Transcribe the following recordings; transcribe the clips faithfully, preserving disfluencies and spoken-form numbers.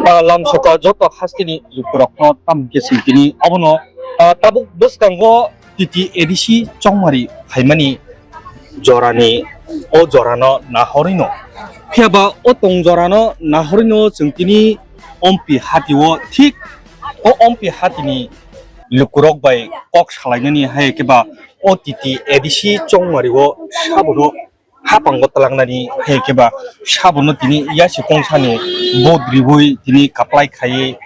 Ah, lamsoka joto hasteni lukurokno tamo khe singtini abono, ah, tabuk bwskango T T A D C chongmari phaimani jorani, o jorano nahorwino. Phiya ba o tong jorano nahorwino chwng tini ompi hatio thik o ompi hatini lukurok bai kok salainani hai khe ba o T T A D C chongmario sabono hapango twlangnani hai khe ba sabono tini yasi kongsani bod riwi tini kaplai khaiwi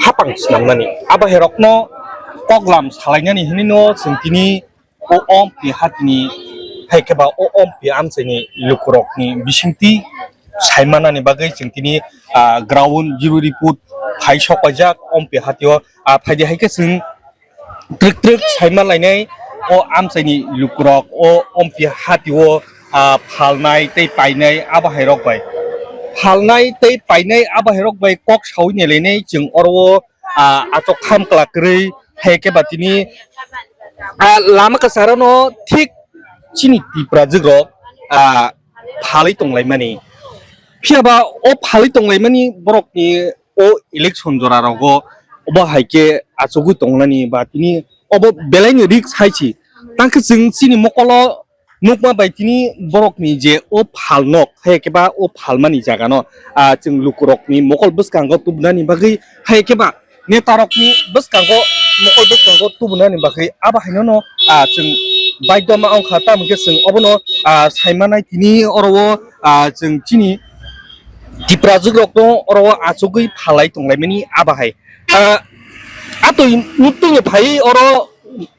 hapang swnamnani. Abo hai rokno koklam salainani hinwi no chwng tini o ompi hatini hai khe ba o ompi amchaini lukurokni bisingtwi saimanani bagwi chwng tini, ah, ground zero report phai sok paijak ompi hatio, ah, phaidi hai khe chwng twrwk twrwk saima lainai o amchaini lukurok o ompi hatio, ah, phalnai tei painai abo hai rok bai. Phalnai tei painai abo hai rok bai kok sawi nailainai chwng oro o, ah, achok kham kwla kwrwi hai khe ba tini, ah, lama kwcharo no thik chini Tiprajwk rok, ah, phalwi tonglaimani. Phiya ba o phalwi tonglaimani borokni o election jora rogo obo hai khe achugwi tongnani ba tini obo belaini risk hai si. Tang khe chwng chini mokolo nukma bai tini borokni je o phalnok hai khe ba o phalmani jagano, ah, chwng lukurokni mokol bwskango tubunani bagwi hai khe ba netarokni bwskango mokol bwskango tubunani bagwi abo haino no, ah, chwng baidoma wngkha tamo khe chwng obono, ah, saimanai tini oro o, ah, chwng chini Tiprajwk rokno oro o achugwi phalai tonglaimani abo hai. Ah, atwi muktungni phai oro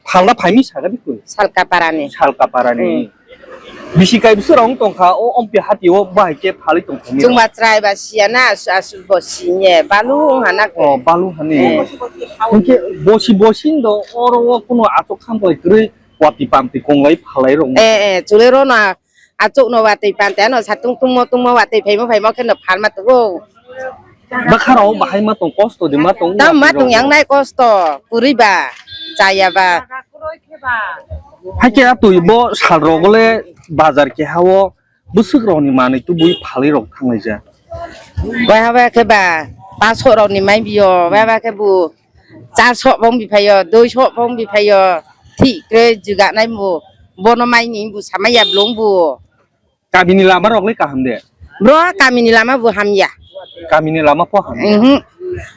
phalna phaimi sagani kwi? Salkaparani. Salkaparani. Hmm. Bisi kai bwswk rok wng tongkha o ompi hatio bahai khe phalwi tongkha. Chwngba chwrai ba siya na, asu, asu bo sinye, balu wng hana khe. Oh, balu hani. Eh. Hwnkhe bosi bosi do oro o kuno achuk khamklai kwrwi watwi pamtwi konglai phalai rok. Eh, eh, chwlwi rw na. Achuk no watwi pante ano satung tungmo tungmo watwi phaimo phaimo khe no phalma tugo. Bwkha rok bahai ma tong kosto de ma tong. Tam ma tong yang nai kosto kwrwi ba chaya ba. Hakhe atwi bo sal rok le bazar keha o bwswk rok ni manwi tubui phalwi rok thanglai ja. Bai ha ba khe ba paso rok ni mai bio bai ba khe bu. Char sok bong biphaio, dui sok bong biphaio, thik khe juganai bo, bono maini bo samaya blong bo. Kamini lama rok le kaham de? Bro, kamini lama bo hamya. Kamini lama po hamya? Mhm.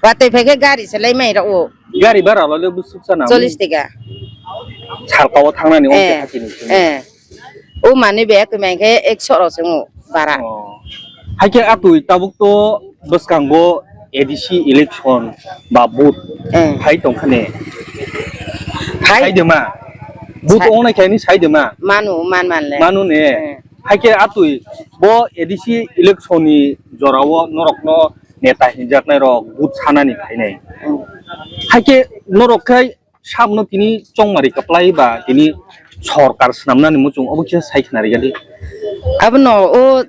Watwi phai khe gari se lai mai rok o. Gari bara lo le bwswk sana? Chollish taka. Salka o thangnani o. Eh, hakini. Eh. O manwi be kwmai khe ekso rok se wngo bara. Oh. Haikhe atwi tabuk to bwskango A D C election ba vote. Eh. Phai tongkha ne. Phai. Sai de ma. Vote. Sa- ongnai khe ni sai de ma. Manu, man man le. Manu ne. Eh. Haikhe atwi bo A D C election ni jorao norokno neta hinjaknai rok vote sanani phainai. Hmm. Haikhe norok khai Sabono tini chongmari kwplai ba tini sorkar swnamnani muchung obo kisa sai khna rwgadi. Abono o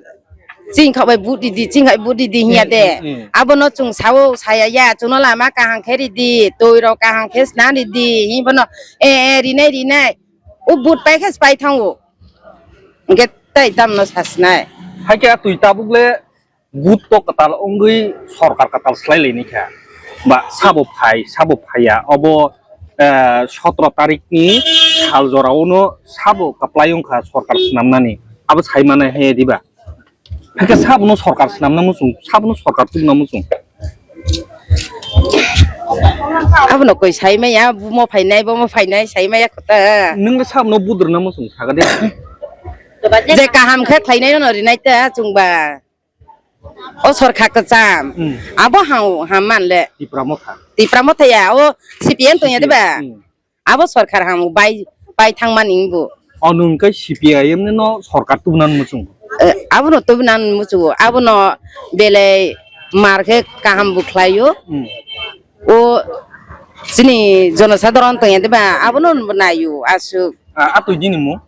chini kha bai vote ridi, chini kha bai vote ridi hinya de. Hmm, hmm, hmm. Abono chwng sao saya ya, chwngno lama kaham khe ridi, twi rok kaham khe sna ridi, hi bono eh, eh, rinai rinai. O vote pai khe pai thango. Hwnkhe tai tamno sasnai. Haikhe a twi tabuk le Vote to kwtal wngwi sorkar kwtal swlai laini kha. Ba sabo phai, sabo phaiya. Obo, eh, sotro tarikni sal jorao no sabo kwplai wngkha sorkar swnamnani. Abo sai manai hai diba? Hakhe sabono sorkar swnamna muchung, sabono sorkar tubuna muchung. Abono koi sai maya, bumo phainai, bomo phainai, sai maya kota. Nwng le sabono budrwna muchung saga de. Je kaham khe khlainai no rinai ta chwngba. O sorkha kwcham. Hmm. Abo ham, ham man le. Tipra motha. Tipra motha ya, o C P M tong ya diba? Hmm. Abo sorkar ham bai, bai thang mani bo. O nwng khe C P I M ni no sorkar tubuna muchung. Eh, abono tubuna muchung, abono belai mar khe kaham bo khlaio. Hmm. O chini jonosadharon tong ya diba? Abono bo naio aswk. A, a twi dini mo?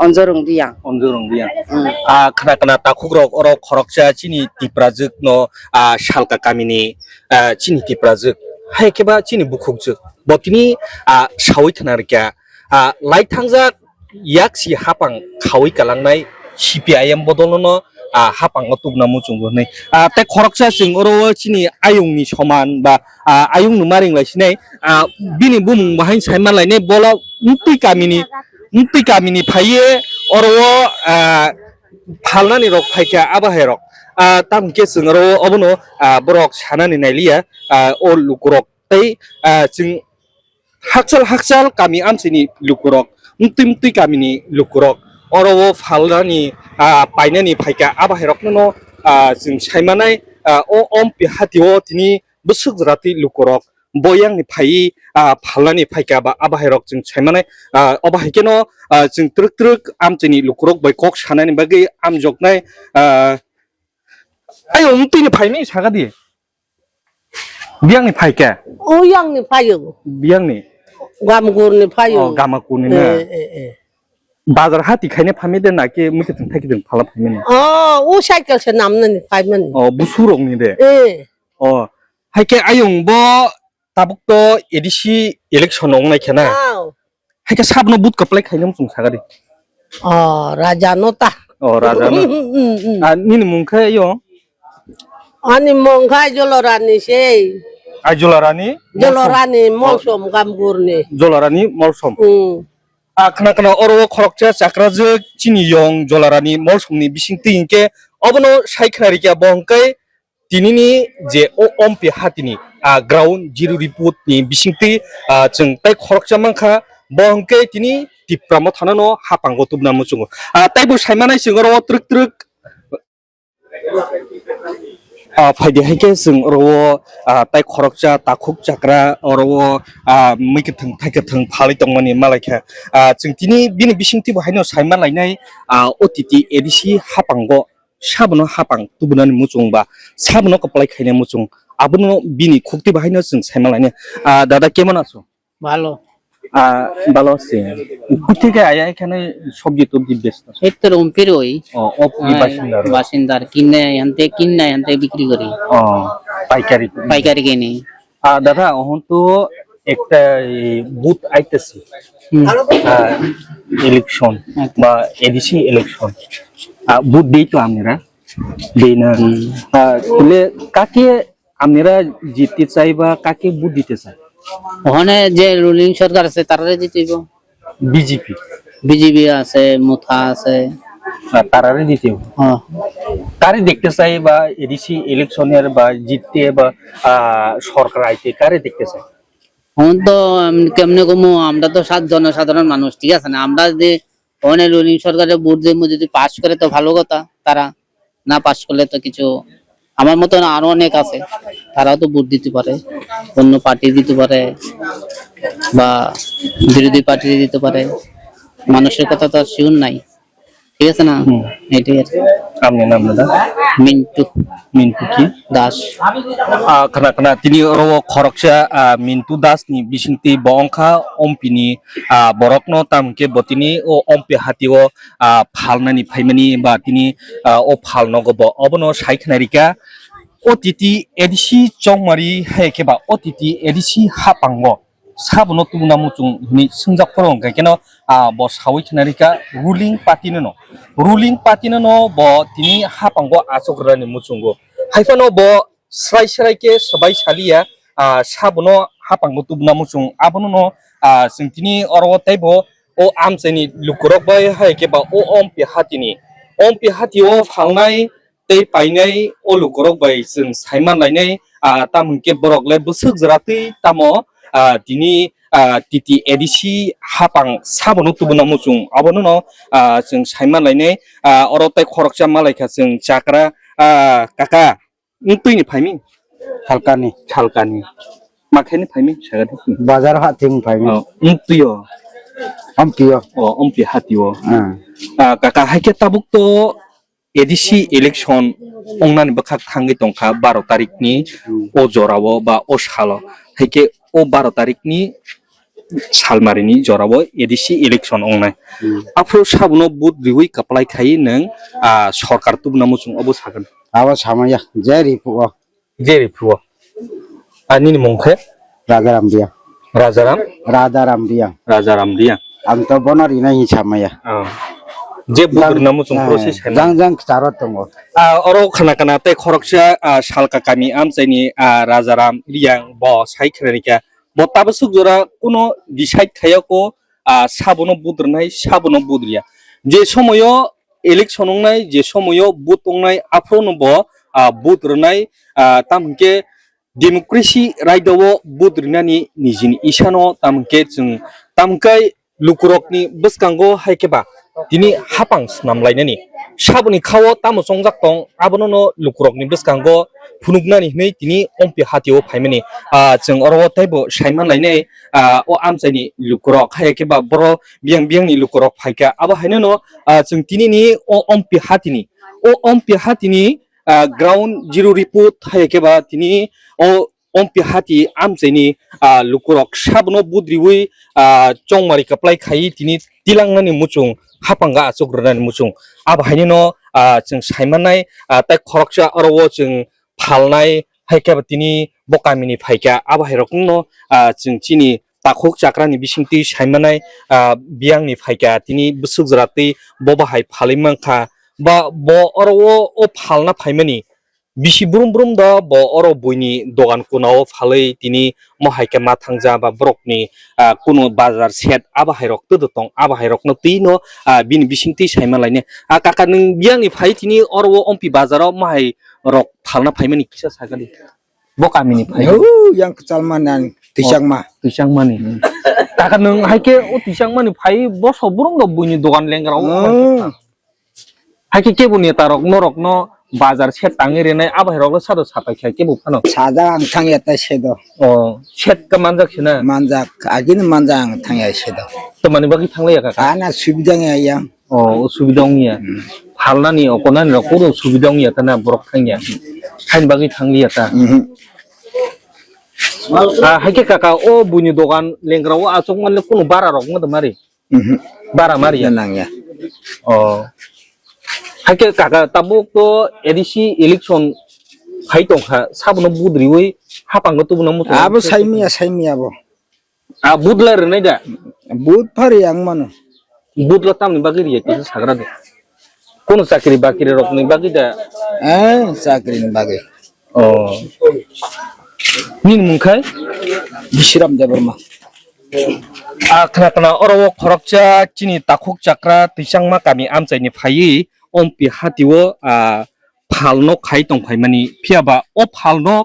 Onjorong Riyang. Onjorong Riyang. Hmm. Ah, khna khna takhuk rok oro khoroksa chini Tiprajwk no, ah, Salka kamini, ah, chini Tiprajwk. Hai khe ba chini bukhukjwk. Bo tini, ah, sawi khna rikya. Ah, lai thangjak yaksi hapang khawi kalangnai C P I M bodol no, ah, hapango tubuna muchungo hwnwi. Ah, tei khoroksa chwng oro o chini ayungni soman ba, ah, ayungno ma ringlasinai, ah, bini bumung bahai sai manlainai, bolo mtwi kamini, mtwi kamini phaiye oro o, ah, phalnani rok phaikha abo hai rok. Ah, tamo khe chwng oro obono, ah, borok sanani nailiya, ah, o lukurok tei, ah, chwng hakchal hakchal kami amchaini lukurok, mtwi mtwi kamini lukurok oro o phalnani, ah, painani phaikha abo hai rokno, ah, chwng saimanai, ah, o Ompi hatio tini bwswk jora twi lukurok boyangni phaiwi, ah, phalnani phaikha ba abo hai rok chwng saimanai, ah, obo hai kheno, ah, chwng twrwk twrwk amchaini lukurok bai kok sanani bagwi amjoknai, ah, ayo mtwini phaimani saka di. Biyangni phaikha? O yangni phaio. Biyangni? Gamgurni phaio. Oh, Gamakurni na? Eh, eh, eh. Bazar hati khaina phaimide na khe mui khe thang thai khe thang phala phaimani? Oh, o cycle se namnani phaimani. Oh, busurokni de? Eh. Oh, hai khe ayung bo tabuk to A D C election wngnai khe na? Oh. Hai khe sabno but kwplai khaina muchung saka di. Oh, Raja no ta. Oh, Raja no. Mm, mm, mm. Ah, nini mung khe yo? Ani mung khe Jolorani se. Ah, Jolorani? Jolorani Molsom Gamgurni. Jolorani Molsom. Mm. Ah, khna khna oro o khoroksa chakrajwk chini yong Jolorani Molsomni bisingtwi hinkhe obono sai khna rikya bo hwnkhe tinini je o Ompi hatini, ah, ground zero report ni bisingtwi, ah, chwng tai khoroksa mankha, bo hwnkhe tini Tipra Mothano no hapango tubuna muchungo. Ah, taibo saimanai chwng oro o twrwk twrwk, ah, phaidi hai khe chwng oro o, ah, tai khoroksa takhuk chakra oro o, ah, mui kwthwng thai kwthwng phalwi tongmani malaikha. Ah, chwng tini bini bisingtwi bo haino saima lainai, ah, O T T A D C hapango. Sabono hapang tubunani muchung ba sabono kwplai khaina muchung, abono bini khukti bahaino chwng saima lainai. Ah, dada, kemon aso? Bhalo. Ah, bhalo se. Kutheke aya ekhane sobji tobji besto? Etto rompiroi. Oh, opni basindar. Basindar kinne hante kinne hante bikri kori. Oh, paikari. Paikari kini. Ah, dada, ohon to ekta, eh, booth aitase. Hmm. Ah, election. Acha. Ba A D C election. Ah, booth dei to amnera. Dei na. Hmm. Ah, tule kake amnera jitte chai ba kake booth dite chai? Ohone je ruling sorkar ase tarare jitibo. B J P. B J P ase, Motha ase. Ah, tarare dite. Oh. Kare dekte chai ba A D C election er ba jitte ba, ah, sorkar aite kare dekte chai? এখন তো, উম, কেমনে কমু, আমরা তো সাধ-, জনসাধারণ মানুষ, ঠিক আছে না? আমরা যদি ওখানে রুলিং সরকারে ভোট দিয়ে যদি পাস করে তো ভালো কথা, তারা না পাস করলে তো কিছু, আমার মতন আরো অনেক আছে, তারাও তো ভোট দিতে পারে, অন্য পার্টি দিতে পারে বা বিরোধী পার্টি দিতে পারে। মানুষের কথা তো আর শিওর নাই, ঠিক আছে না? হুম। এটাই আর কি। আপনি নাম দাদা? মিন্টু। মিন্টু কি? Das. Ah, khna khna tini oro o khoroksa, ah, Mintu Das ni bisingtwi bo wngkha Ompi ni, ah, borok no, tamo khe bo tini o Ompi hati o, ah, phalnani phaimani ba tini, ah, o phal nogo bo obono sai khna rikha. O T T A D C Chongmari hai khe ba O T T A D C hapango sabono tubuna muchung hwnwi swngjak phoro hwnkhe kheno, ah, bo sawi khna rikha ruling party no, ruling party no bo tini hapango achuk rwni muchungo. Hai phano bo srai srai khe swbai saliya, ah, sabono hapango tubuna muchung abono no, ah, chwng tini oro teibo o amchaini lukurok bai hai khe ba o Ompi hatini, Ompi hati o phalnai tei painai o lukurok bai chwng saiman lainai, ah, tamo hwnkhe borok le bwswk jora twi tamo, ah, tini, ah, T T A D C hapang sabono tubuna muchung abono no, ah, chwng saiman lainai, ah, oro tei khoroksa malaikha chwng chakra, ah, kaka. Wng twi ni phaimi? Salkani. Salkani. Ma khe ni phaimi? Sagadi. Bazar ha thing phaimi. Oh, wng twi o. Ompi o. Oh, Ompi hati o. Ah. Ah, kaka, hai khe tabuk to A D C election wngnani bwkhak thangwi tongkha baro tarik ni Hmm. o jora o ba o salo. Hai khe o baro tarik ni salmari ni jora o A D C election wngnai. Hmm. Aphuru sabono vote riwi kwplai khai nwng, ah, sorkar tubuna muchung obo sagan. Abo samaya, je ripu o. Je ripu o. Ani ni mung khe? Rajaram Riang. Rajaram? Radaram Riang. Rajaram Riang. Ang to bono rinai hi samaya. Oh. Je budurna muchung jang, process hai na. Jang jang kcharo tongo. Ah, oro khana khana tei khoroksa, ah, Salka kami amchaini, ah, Rajaram Riyang bo sai khwrani kha. Bo tabasuk jora kuno decide khayako, ah, sabono budurnai, sabono budriya. Je somoyo election wngnai, je somoyo vote wngnai, aphuru no bo, ah, vote rwnai, ah, tam hwnkhe democracy raida o vote rinani nijini isano tam hwnkhe chwng tam hwnkhe lukurokni bwskango hai khe ba tini hapang swnam lainani saboni khao tamo chongjak tong abono no lukurokni bwskango phunuknani hwnwi tini ompi hatio phaimani, ah, chwng oro o teibo saiman lainai, ah, o amchaini lukurok hai khe ba boro biyang biyangni lukurok phaikha abo haino no, ah, chwng tinini o ompi hatini o ompi hatini ah, ground zero report hai khe ba tini o ompi hati amchaini, ah, lukurok sabono budriwi, ah, chongmari kwplai khai tini tilangnani muchung hapanga achuk rwnani muchung. Abo haino no, ah, chwng saimanai, ah, tei khoroksa oro o chwng phalnai hai khe ba tini bo kamini phaikha abo hai rokno, ah, chwng chini takhuk chakrani bisingtwi saimanai, ah, biyangni phaikha tini bwswk jora twi bo bahai phalwi mankha. Ba bo oro o, o phalna phaimani bisi brum brum do bo oro buini dogan kuna o phalwi tini mo hai khe ma thangja ba borokni, ah, kunu bazar set abo hai rok todo tong abo hai rokno twi no, ah, bini bisingtwi saima lainai. Ah, kaka nwng biyangni phai tini oro o ompi bazar o mo hai rok phalna phaimani kisa sakali. Bo kamini phai. O, yang kwchalma nang, twisakma. Oh, twisakmani. Hmm. Taka nwng hai khe o twisakmani phai boso burung do buini dogan lengra o. Oh. Hai khe kebo neta rok norok no bazar set tangwi renai abo hai rok no sado sapai khai kebo phano. Sada ang thang ya ta sedo. Oh, set ka manjak sina. Manjak, agini manjak ang thang ya sedo. Tamani bagwi thanglai ya kaka? Ana subida ya yang. Oh, usubida wngya. Hmm. Phalnani, okonani rok koro usubida wngya ta na borok thangya. Haini bagwi thangliya ta. Mhm. Ah, hai khe kaka, o buini dogan lengra o achuk manle kunu bara rok wngma mari? Mhm. Bara mari ya? Nangya. Oh. Hai khe kaka, tabuk to A D C election phai tongkha, sabono budriwi hapang no tubuna muchung. Abo saimiya, saimiya bo. A budla rwnai da? Bud phari ang mano. Budla tamni bagwi riya kisa sagra de. Kono chakri bakri rokni bagwi da? Eh, chakri ni bagwi. Oh. Nini mung khai? Bishiram Debbarma. A khna khna oro o khoroksa chini takhuk chakra twisangma kami amchaini phaiwi ompi hatio, a, phalno khai tong phaimani phiya ba o phalno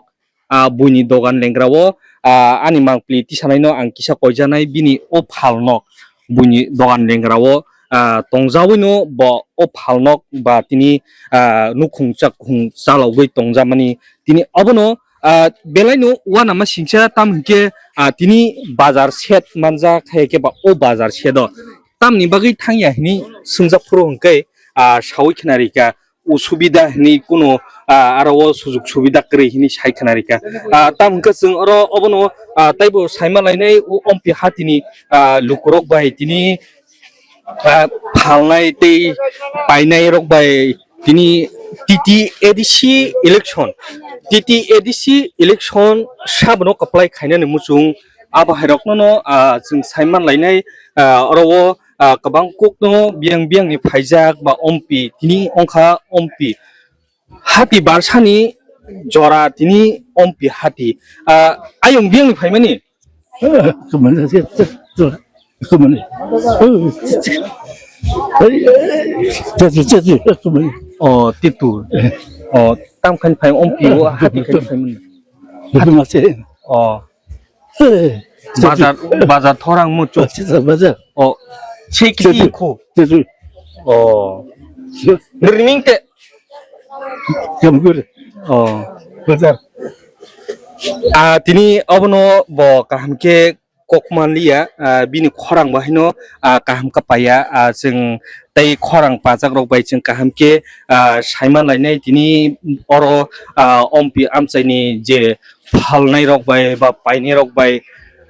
ah, buini dogan lengra o, ah, ani mangpili tisanaino ang kisa koijanai bini o phalno buini dogan lengra o, ah, tongjaoino bo o phalno ba tini, ah, nukhung chakhung chalogwi tongjamani tini obono, ah, belaino uanama singcha tam hinkhe, ah, tini bazar set manjak hai khe ba o bazar sedo tamni bagwi thangya hini swngjak phuru hinkhe, ah, sawi khna rikha. Usubida hinwi kunu, ah, aro o sujug subida kwrwi hinwi sai khna rikha. Ah, tamo hwnkhe chwng oro obono, ah, taibo saima lainai o ompi hatini, ah, lukurok bai tini, ah, phalnai tei painai rok bai tini T T A D C election, T T A D C election sabono kwplai khainani muchung abo hai rokno no, ah, chwng sai man lainai, ah, oro o ah, kwbang kok tongo, biyang biyang ni phaijak ba ompi, tini ongkha ompi. Hati barsani jora tini ompi hati. Ah, ayung biyang ni phaimani? Kumani, kumani. Kumani. Oh, titu. Oh, tam khan phai ompi o hati khan phaimani. Oh. Bazar, bazar thorang muchuk. Bazar. Oh, se kiti ko. Oh. Nirning te. Kamgur. Oh. Bazar. Ah, tini obono bo kaham khe kok manliya, ah, bini khorang bo haino, ah, kaham ka paiya, ah, chwng tei khorang pajak rok bai chwng kaham khe, ah, saiman lainai tini oro, ah, ompi amchaini je phalnai rok bai ba painai rok bai,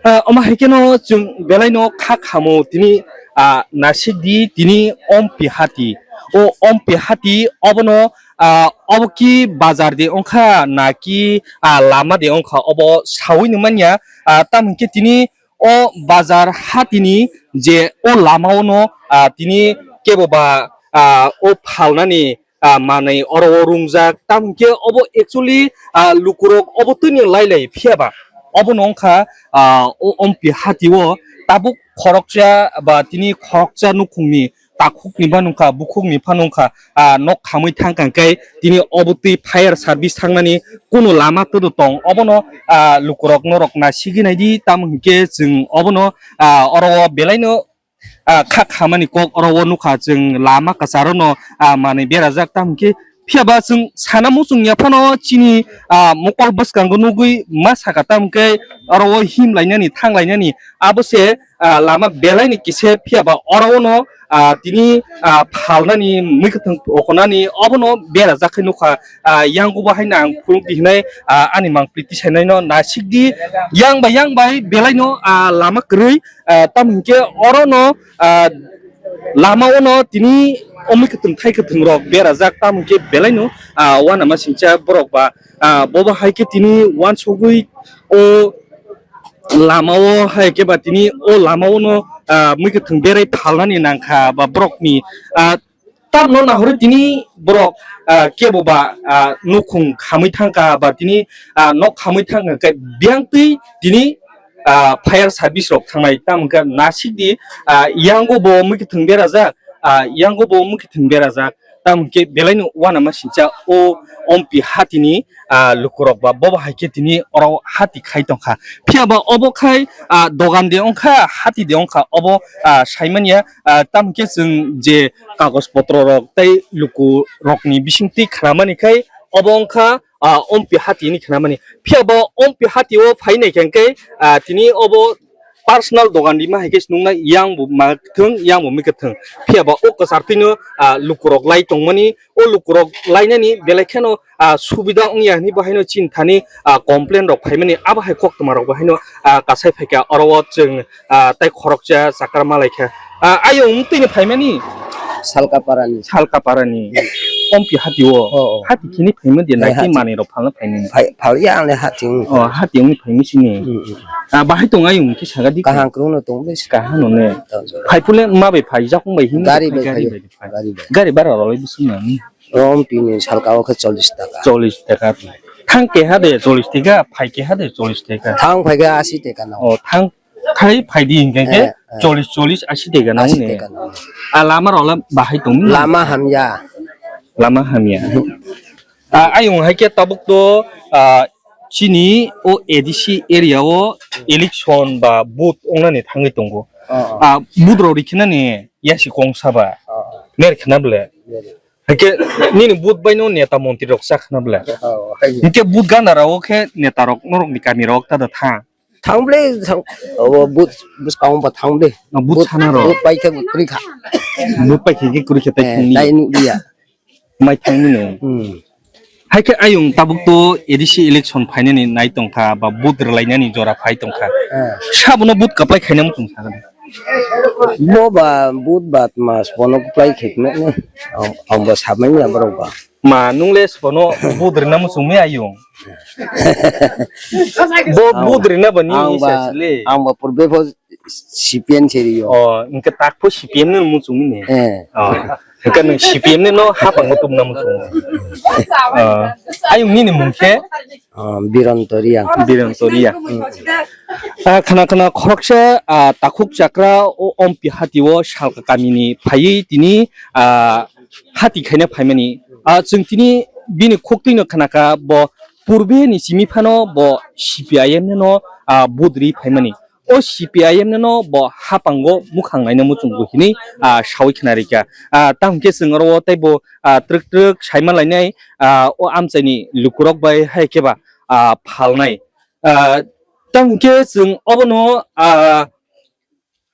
ah, omo hai kheno chwng belai no kha khamo tini, ah, nasik di tini ompi hati. O ompi hati obono, ah, obo ki bazar de ongkha na ki, ah, lama de ongkha obo sawi no manya, ah, tamo hwnkhe tini o bazar hatini je o lama o no, ah, tini kebo ba, ah, o phalnani, ah, manwi oro o rungjak. Tamo hwnkhe obo actually, ah, lukurok obo twino lailai phiyaba obono wngkha, ah, o Ompi hati o tabuk khoroksa ba tini khoroksa nukhungni takhukni pha nungkha, bukhukni pha nungkha, ah, nok khamwi thangkha hwnkhe tini obo twi fire service thangnani kunu lama twrwk tong. Obono, ah, lukurok norok nasigwi naidi, tamo hwnkhe chwng obono, ah, oro o belaino, ah, kha khamani kok oro o nukha chwng lama kwcharo no, ah, manwi berajak, tamo hwnkhe phiyaba chwng sana muchung ya phano chini, ah, mokol bwskango nugwi ma saka, tamo hwnkhe oro o him lainani, thang lainani abo se, ah, lama belaini kisa phiyaba oro o no, ah, tini, ah, phalnani, mwkhwtwng okonani obono berajak khe nukha. Ah, yango bo haino ang phunuk di hinai, ah, ani mangpli tisainai no nasikdi, yang bai yang bai belaino, ah, lama kwrwi, ah, tamo hwnkhe oro no, ah, lama o no tini o mwkhwtwng thai kwthwng rok berajak, tamo hwnkhe belaino, ah, uanama singcha borok ba, ah, bobo hai khe tini uansugwi o lama o hai khe ba tini o lama o no, ah, mwkhwtwng berai phalnani nangkha ba borokni, ah, tamno nahorwi tini borok, ah, kebo ba, ah, nukhung khamwi thangkha ba tini, ah, nok khamwi thangkha khe biyang twi tini, ah, fire service rok thangnai, tamo hwnkhe nasikdi, ah, yango bo mwkhwtwng berajak, ah, yango bo mwkhwtwng berajak, tamo hwnkhe belaino uanama singcha o Ompi hatini, ah, lukurok ba bobo hai khe tini oro hati khai tongkha. Phiyaba obo khai, ah, dogan de wngkha, hati de wngkha, obo, ah, saimanya, ah, tamo hwnkhe chwng je kagoj potro rok tei lukurokni bisingtwi khnamani khai obo wngkha, ah, Ompi hati hinwi khnamani. Phiyaba Ompi hati o phainai khe hwnkhe, ah, tini obo personal dogan rima hai khe se nuknai, yang bo ma kwthwng, yang bo mi kwthwng. Phiya ba o kwchar twino, ah, lukurok lai tongmani, o lukurok lainani belai kheno, ah, subida wngya hinwi bo haino chini thani, ah, complain rok phaimani, abo hai koktwma rok bo haino, ah, kasai phaikha. Oro o chwng, ah, tai khoroksa chakra ma laikha. Ah, ayung twini phaimani? Salkaparani. Salkaparani. Ompi hati o. Oh, oh. Hati khini phaima de, eh, naikhe hati. Manwi rok phalna phaimani. Phai, phal ya ang le hati. Oh, hati wngwi phaimani sini. Mm, mm. Ah, bahai tong ayung khe saga di. Kaham kwrwngno tong bai. Kaham no ne. Tong jora. Phai phule ma bai phai, jakung bai himwi gari phai, bai gari phai. Bai phai. Gari bai. Gari bara rok lai bising nang. Rom pini salka o khe chollish taka. Chollish taka. Thang keha de chollish taka, phai keha de chollish taka. Thang phai khe ashi taka no. Oh, thang khai phai di hingke ke, eh, eh, chollish, chollish, ashi taka nang ne. Ashi taka nang. Ah, lama rok la bahai tong. Lama hamya. Lama hamya. Ah, ayung hai khe tabuk to, ah, chini o A D C area o election ba booth ongnani thangwi tongo. Oh, oh. Ah, booth rok rikhinani yasi kongsa ba. Oh, oh. Mer khna ble. Mer. Hai khe nini booth bai no neta montri rok cha khna ble. Oh, hai. Hingke booth gana rok khe neta rok norok ni kami rok ta da tha. Thang ble, thang, obo booth, booth kaung ba thang ble. No, booth sana rok. Booth pai khe kwrwi kha. Booth pai khe kwrwi khe tai thangni. Eh, tai nukliya. Mai thangni no. Hmm. Hai khe ayung tabuk to A D C election phainani nai tongkha ba booth rwlainani jora phai tongkha. Eh. Sabono booth kapai khaina muchung sakha. Bo ba booth ba mas bono kapai khaikma ne. Ang, ang bo samani aborok ba. Ma nung le sabono booth rwna muchung mi ayung. Bo ang booth rwna ba ni ang ba, sa sile. Ang ba purbe pho C P M se rio. Oh, hingke tak pho C P M ni muchung mi ne. Eh. Oh. Hingke nung C P M ni no hapang no tumna muchung. Oh. Ayung nini mung khe? Ah, Biranto Reang. Biranto Reang. Hmm. Ah, khna khna khoroksa, ah, takhuk chakra o Ompi hati o Salka kamini phaiwi tini, ah, hati khaina phaimani. Ah, chwng tini bini khuktwino khnakha bo purbe ni simi phano bo C P I M no, ah, booth ri phaimani. O C P I M no bo hapango mukhang naina muchungo hinwi, ah, sawi khna rikha. Ah, tamo khe chwng oro o teibo, ah, twrwk twrwk saima lainai, ah, o amchaini lukurok bai hai khe ba, ah, phalnai. Ah, tamo khe chwng obono, ah,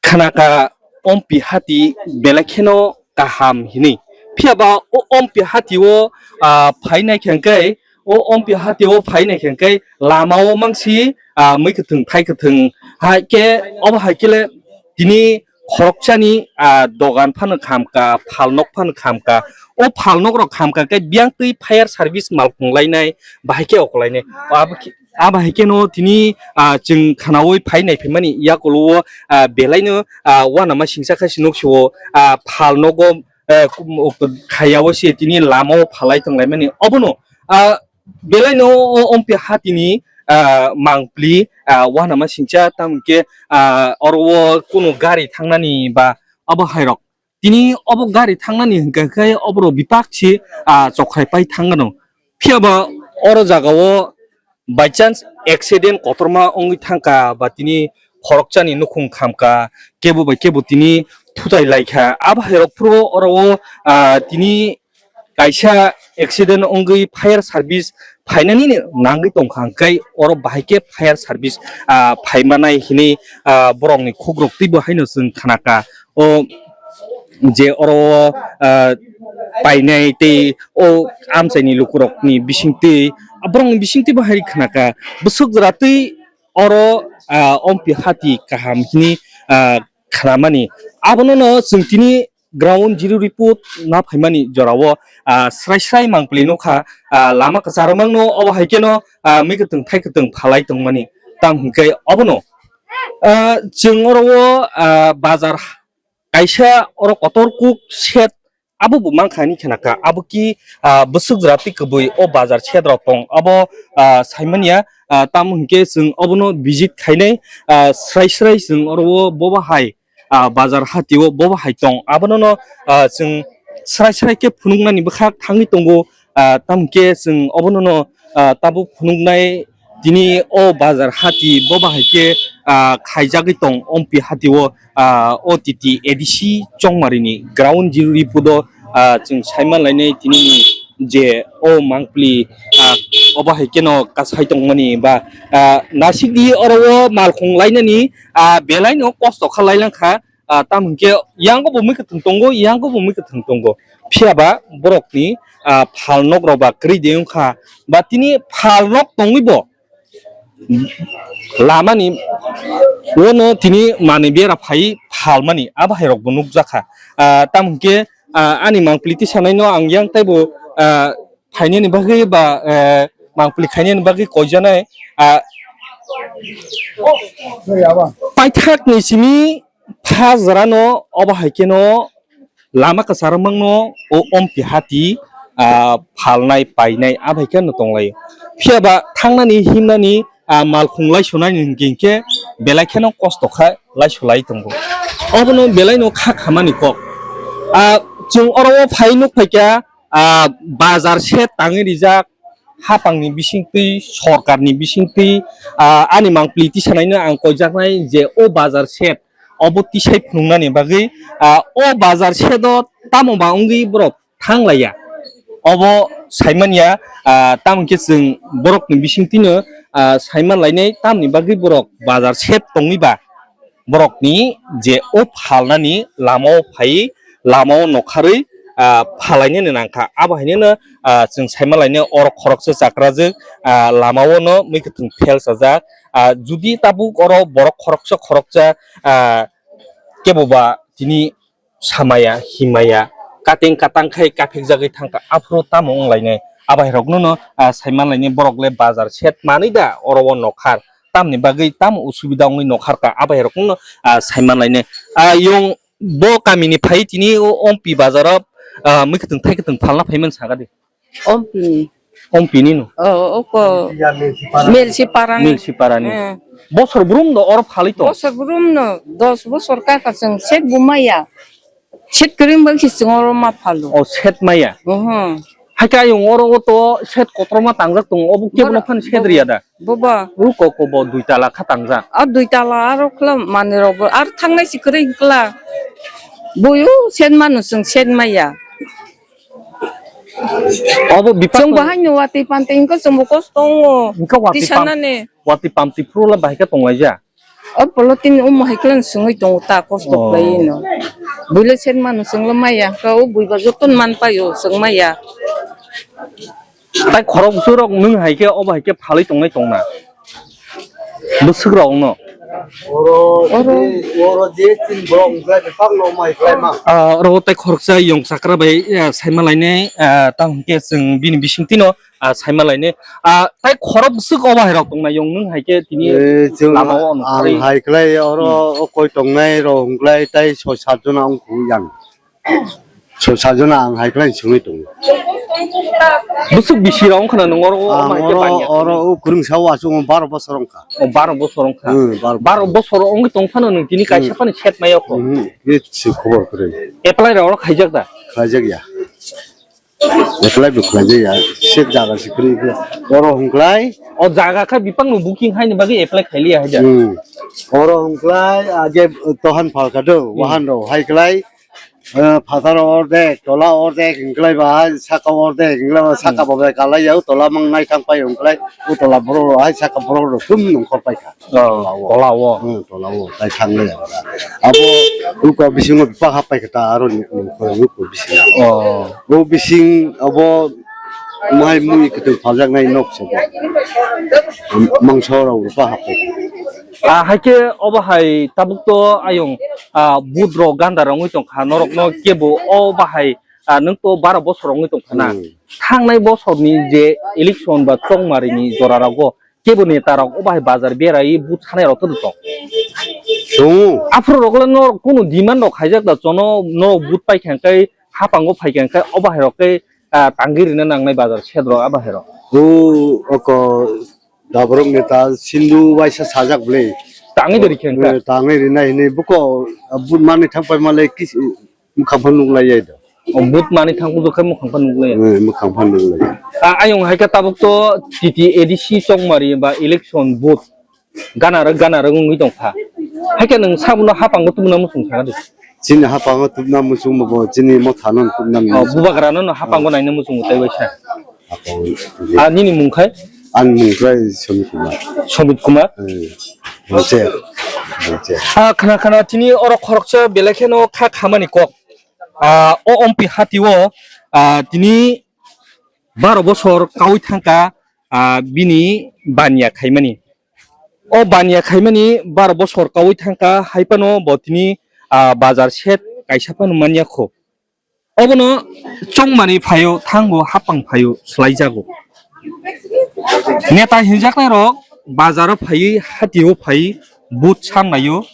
khnakha Ompi hati belai kheno kaham hinwi. Phiya ba o Ompi hati o, ah, phainai khe hwnkhe, o Ompi hati o phainai khe hwnkhe lama o mangsi, ah, mui kwthwng thai kwthwng hai khe, obo hai khe le tini khoroksani, ah, dogan phano khamkha, phalnok phano khamkha. O phalnok rok khamkha khe biyang twi fire service malkhung lainai, bahai khe okolainai. Abo khe, abo hai kheno tini, ah, chwng khnaui phai nai phaimani yakulo o, ah, belaino, ah, uanama singsa khai se nukso o, ah, phalnogo, ah, kum-, uk-, khayao se tini lama o phalai tonglaimani. Obono, ah, belai no o Ompi hatini, ah, mangpli, ah, uanama singcha, tamo hwnkhe, ah, oro o kunu gari thangnani ba abo hairok. Tini obo gari thangnani hwnkha khe oborok bipak se, ah, chokhrai pai thangano. Phiya ba oro jaga o by chance accident kotorma wngwi thangkha ba tini khoroksa ni nukhung khamkha, kebo bai kebo tini thutai laikha. Abo hai rok phuru oro o, ah, tini kaisa accident wngwi fire service phainani nangwi tongkha, hwnkhe oro bahai khe fire service, ah, phaimanai hinwi, ah, borokni khukrok twibo haino chwng khnakha. O je oro, ah, painai tei o amchaini lukurokni bisingtwi, borokni bisingtwi bo hai khnakha, bwswk jora twi oro, ah, Ompi hati kaham hini, ah, khnamani. Abono no chwng tini ground zero report na phaimani jorao, ah, srai srai mangpli nukha, ah, lama kwcharo mangno obo hai kheno, ah, mui kwtwng thai kwtwng phalai tongmani. Tamo hwnkhe obono, ah, chwng oro o, ah, bazar kaisa oro kotor kuk shed abo bo mankha hinwi khnakha, abo ki, ah, bwswk jora twi kwbwi o bazar shed rok tong abo, ah, saimanya, ah, tamo hwnkhe chwng obono visit khainai, ah, srai srai chwng oro o bobo hai, ah, bazar hatio bobo hai tong abono no, ah, chwng srai srai khe phunuknani bwkhak thangwi tongo, ah, tamo hwnkhe chwng obono no, ah, tabuk phunuknai. Tini o bazar hati bo bahai khe, ah, khaijagwi tong Ompi hati o, ah, o titi A D C Chongmari ni ground zero report o, ah, chwng saiman lainai tini ni je o mangpli, ah, o bahai kheno kasai tongmani ba, ah, nasik di oro o malkhung lainani, ah, belai no kosto kha lailang kha. Ah, tamo hwnkhe yango bo mui kwthwng tongo, yango bo mui kwthwng tongo. Phiya ba borokni, ah, phalnok rok ba kwrwi de wngkha. Ba tini phalnok tongwi bo lamani uano tini manwi bera phai phalmani abo hai rok bo nukjakha. Ah, tamo hwnkhe, ah, ani mangpli tisanaino ang yang taibo, ah, phainani bagwi ba, eh, mangpli khainani bagwi koijanai, ah, paithakni simi pha jorano obo hai kheno lama kwcharo mangno o Ompi hati, ah, phalnai painai abo hai kheno tonglaio. Phiya ba thangnani himnani, ah, malkhung laisonani hwnkhe belai kheno kosto kha laisolai tongo. Obono belaino kha khamani kok. Ah, chwng oro o phai nuk phaikha, ah, bazar shed tangwi rijak, hapangni bisingtwi, sorkarni bisingtwi, ah, ani mangpli tisanaino ang koijaknai je o bazar shed obo tisai phunuknani bagwi, ah, o bazar shed o tamo ba wngwi borok thanglaiya. Obo saimanya, ah, tamo khe chwng borokni bisingtwino, ah, saiman lainai tamni bagwi borok bazar shed tongwi ba. Borokni je o phalnani lama o phai, lama o nokharwi, ah, phalainani nangkha. Abo hainino, ah, chwng saima lainai oro khoroksa chakrajwk, ah, lama o no mui kwthwng phelsajak. Ah, judi tabuk oro borok khoroksa khoroksa, ah, kebo ba tini samaya, himaya, kateng katang khai kaphikjagwi thangkha, aphuru tamo wnglainai? Abahairokno no, ah, saimanlainai borok le bazar shed manwi da oro o nokhar, tamni bagwi tamo usubida wngwi nokharkha, abahairokno no, ah, saimanlainai. Ah, yong bo kamini phai tini o Ompi bazaro, ah, mui kwthwng thai kwthwng phalna phaimani sakha di. Ompini. Ompini no? O, oko. Milsi parani. Milsi parani. Hmm. Bosor brum do oro phalwi tong? Bosor brum no, dos bosor kaka chwng shed bumaya. Shed kwrwng bang si chwng oro ma phalo. O shed maya? Mhm. Hakhe ayung oro o to shed kotorma tangjak tongo, obo kebo no phan shed riya da? Boba. Uko ko bo dui tala kha tangjak. A dui tala aro khla manwi rok bo ar thangnai si kwrwi hwnkla. Boyo shed manu chwng shed maya. Obo bipak chwng bo haino watwi pantwi hwnkhe chwng bo kosto wngo. Hwnkhe watwi pam-, tisanani. Watwi pamtwi phuru le bahai khe tonglaija. O polo tini omo hai khe swngwi tongo ta kosto khlaiwi no. Buile sen manu chwnglo maya hwnkhe o buiba joto man paio chwng maya. Tai khorok bwswk rok nwng hai khe obo hai khe phalwi tongnai tongna. Bwswk rok no. Oro, oro je tin borok wngkhlai bebak no mai khlai ma. Ah, oro tai khoroksa yong chakra bai, ah, saima lainai, ah, tamo hwnkhe chwng bini bisingtwi no, ah, saima lainai. Ah, tai khorok bwswk obo hai rok tongnai yong nwng hai khe tini lama o ang hai khlai oro o koi tongnai rok wngkhlai tai soi sat jona wngkhu yang. So sajona ang hai khlai sungwi tongo. Busuk bisi rok wngkha na nung oro o Ang mai khe oro banya oro khe? O kwrwngsa o aswk baro bosor wngkha. O baro bosor wngkha. Hmm, baro Baro bosor wngwi tong phano nung tini kaisa Hmm. phano set maya kho. Hmm, ye si khobor kwrwi. Apply rok oro khaijak da? Khaijak ya. Apply bo khaijak ya. Set jaga si kwrwi khe. Oro hwnklai. O jaga kha bipang no booking haini bagwi apply khailiya haja. Hmm. Oro hwnklai age tohan phalka do, Hmm. wahan rok hai klai. Eh, phatar ordek, tola ordek, hwnklai ba hai saka ordek, hwnklai ba saka Hmm. bo bai kalai ya, tola mang nai thang pai hwnklai, o tola borok rok hai saka borok rok thum nongkhor pai kha. Oh, Tola o. tola o. Hmm, tola o, tai thang le ya. Abo uko bisingo bipa hap pai kha ta aro ni nongkhor uko bisingo. Oh. O bising abo mai mui kwtwng phaljaknai nok se. Mangso rok bipa hap pai kha. Ah, hai khe obo hai tabuk to ayong, ah, but rok ganda rok wngwi tong kha, norok no kebo o bahai, ah, nwng to baro bosor wngwi tong kha na. Hmm. Thangnai bosor ni je election ba chongmari ni jora rogo kebo neta rok o bahai bazar berai but sanai rok to tong. Tongo. Aphuru rok le norok kunu demand rok khaijak da chono norok but pai kha khe hapango phai kha khe o bahai rok khe, ah, tangwi rina nangnai bazar shed rok a bahai rok. O oko Daborok neta Sindhu waisa sajak bwle. Tangwi de rikhe wngkha. Eh, tangwi rinai hinwi buko, ah, but manwi thang pai malai kis-, mwkhang phan nuk lai yai do. O but manwi thang bujo khe mwkhang phan nuk lai. Eh, mwkhang phan nuk lai. Ah, ayong hai khe tabuk to T T A D C chongmari ba election but gana rok, gana rok wngwi tong kha. Hai khe nwng sabuno hapango tubuna muchung sana de. Chini hapango tubna muchung bo chini motha no tubna. Oh, muchung. Bubagra no hapango naina muchung tai waisa. Apo, Ah, nini mung khai? Ani mung khai Somit Kumar. Somit Kumar? Hmm. Bongche. Bongche. Ah, khana khana tini oro khoroksa belai kheno kha khamani kok. Ah, o ompi hati o, ah, tini baro bosor kawi thangka, ah, bini baniya khaimani. O baniya khaimani baro bosor kawi thangka hai phano bo tini, ah, bazar set kaisa phano manya kho. Obono chongmani phaio thango hapang phaio swlaijago. Neta hinjaknai rok bazaro phaiwi hatio phaiwi but samlaio,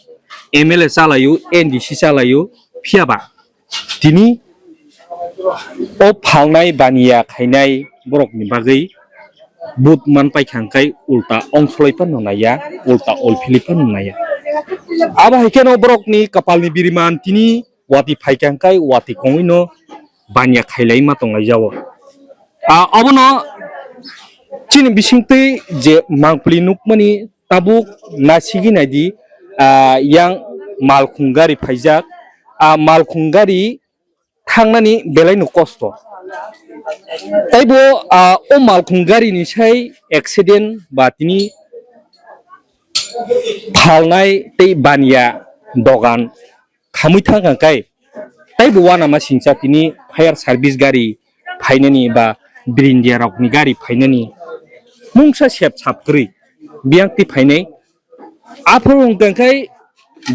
M L A chalaio, N D C chalaio, phiyaba tini o phalnai baniya khainai borokni bagwi but man paikha hwnkhe ulta ongsoloi phano naiya, ulta olphilwi phano naiya. Abo hai kheno borokni kapalni biriman tini watwi phaikha hwnkhe watwi kongwino baniya khailai ma tonglaijao. Ah, obono chini bisingtwi je mangpili nukmani tabuk nasigwi naidi, ah, yang malkhung gari phaijak. Ah, malkhung gari thangnani belaino kosto. Taibo, ah, o malkhung gari ni sai accident ba tini phalnai tei baniya dogan khamwi thangkha kai. Taibo uanama singcha tini fire service gari phainani ba birindia rokni gari phainani mungsa sep sap kwrwi biyang twi phainai. Aphuru wngkha kai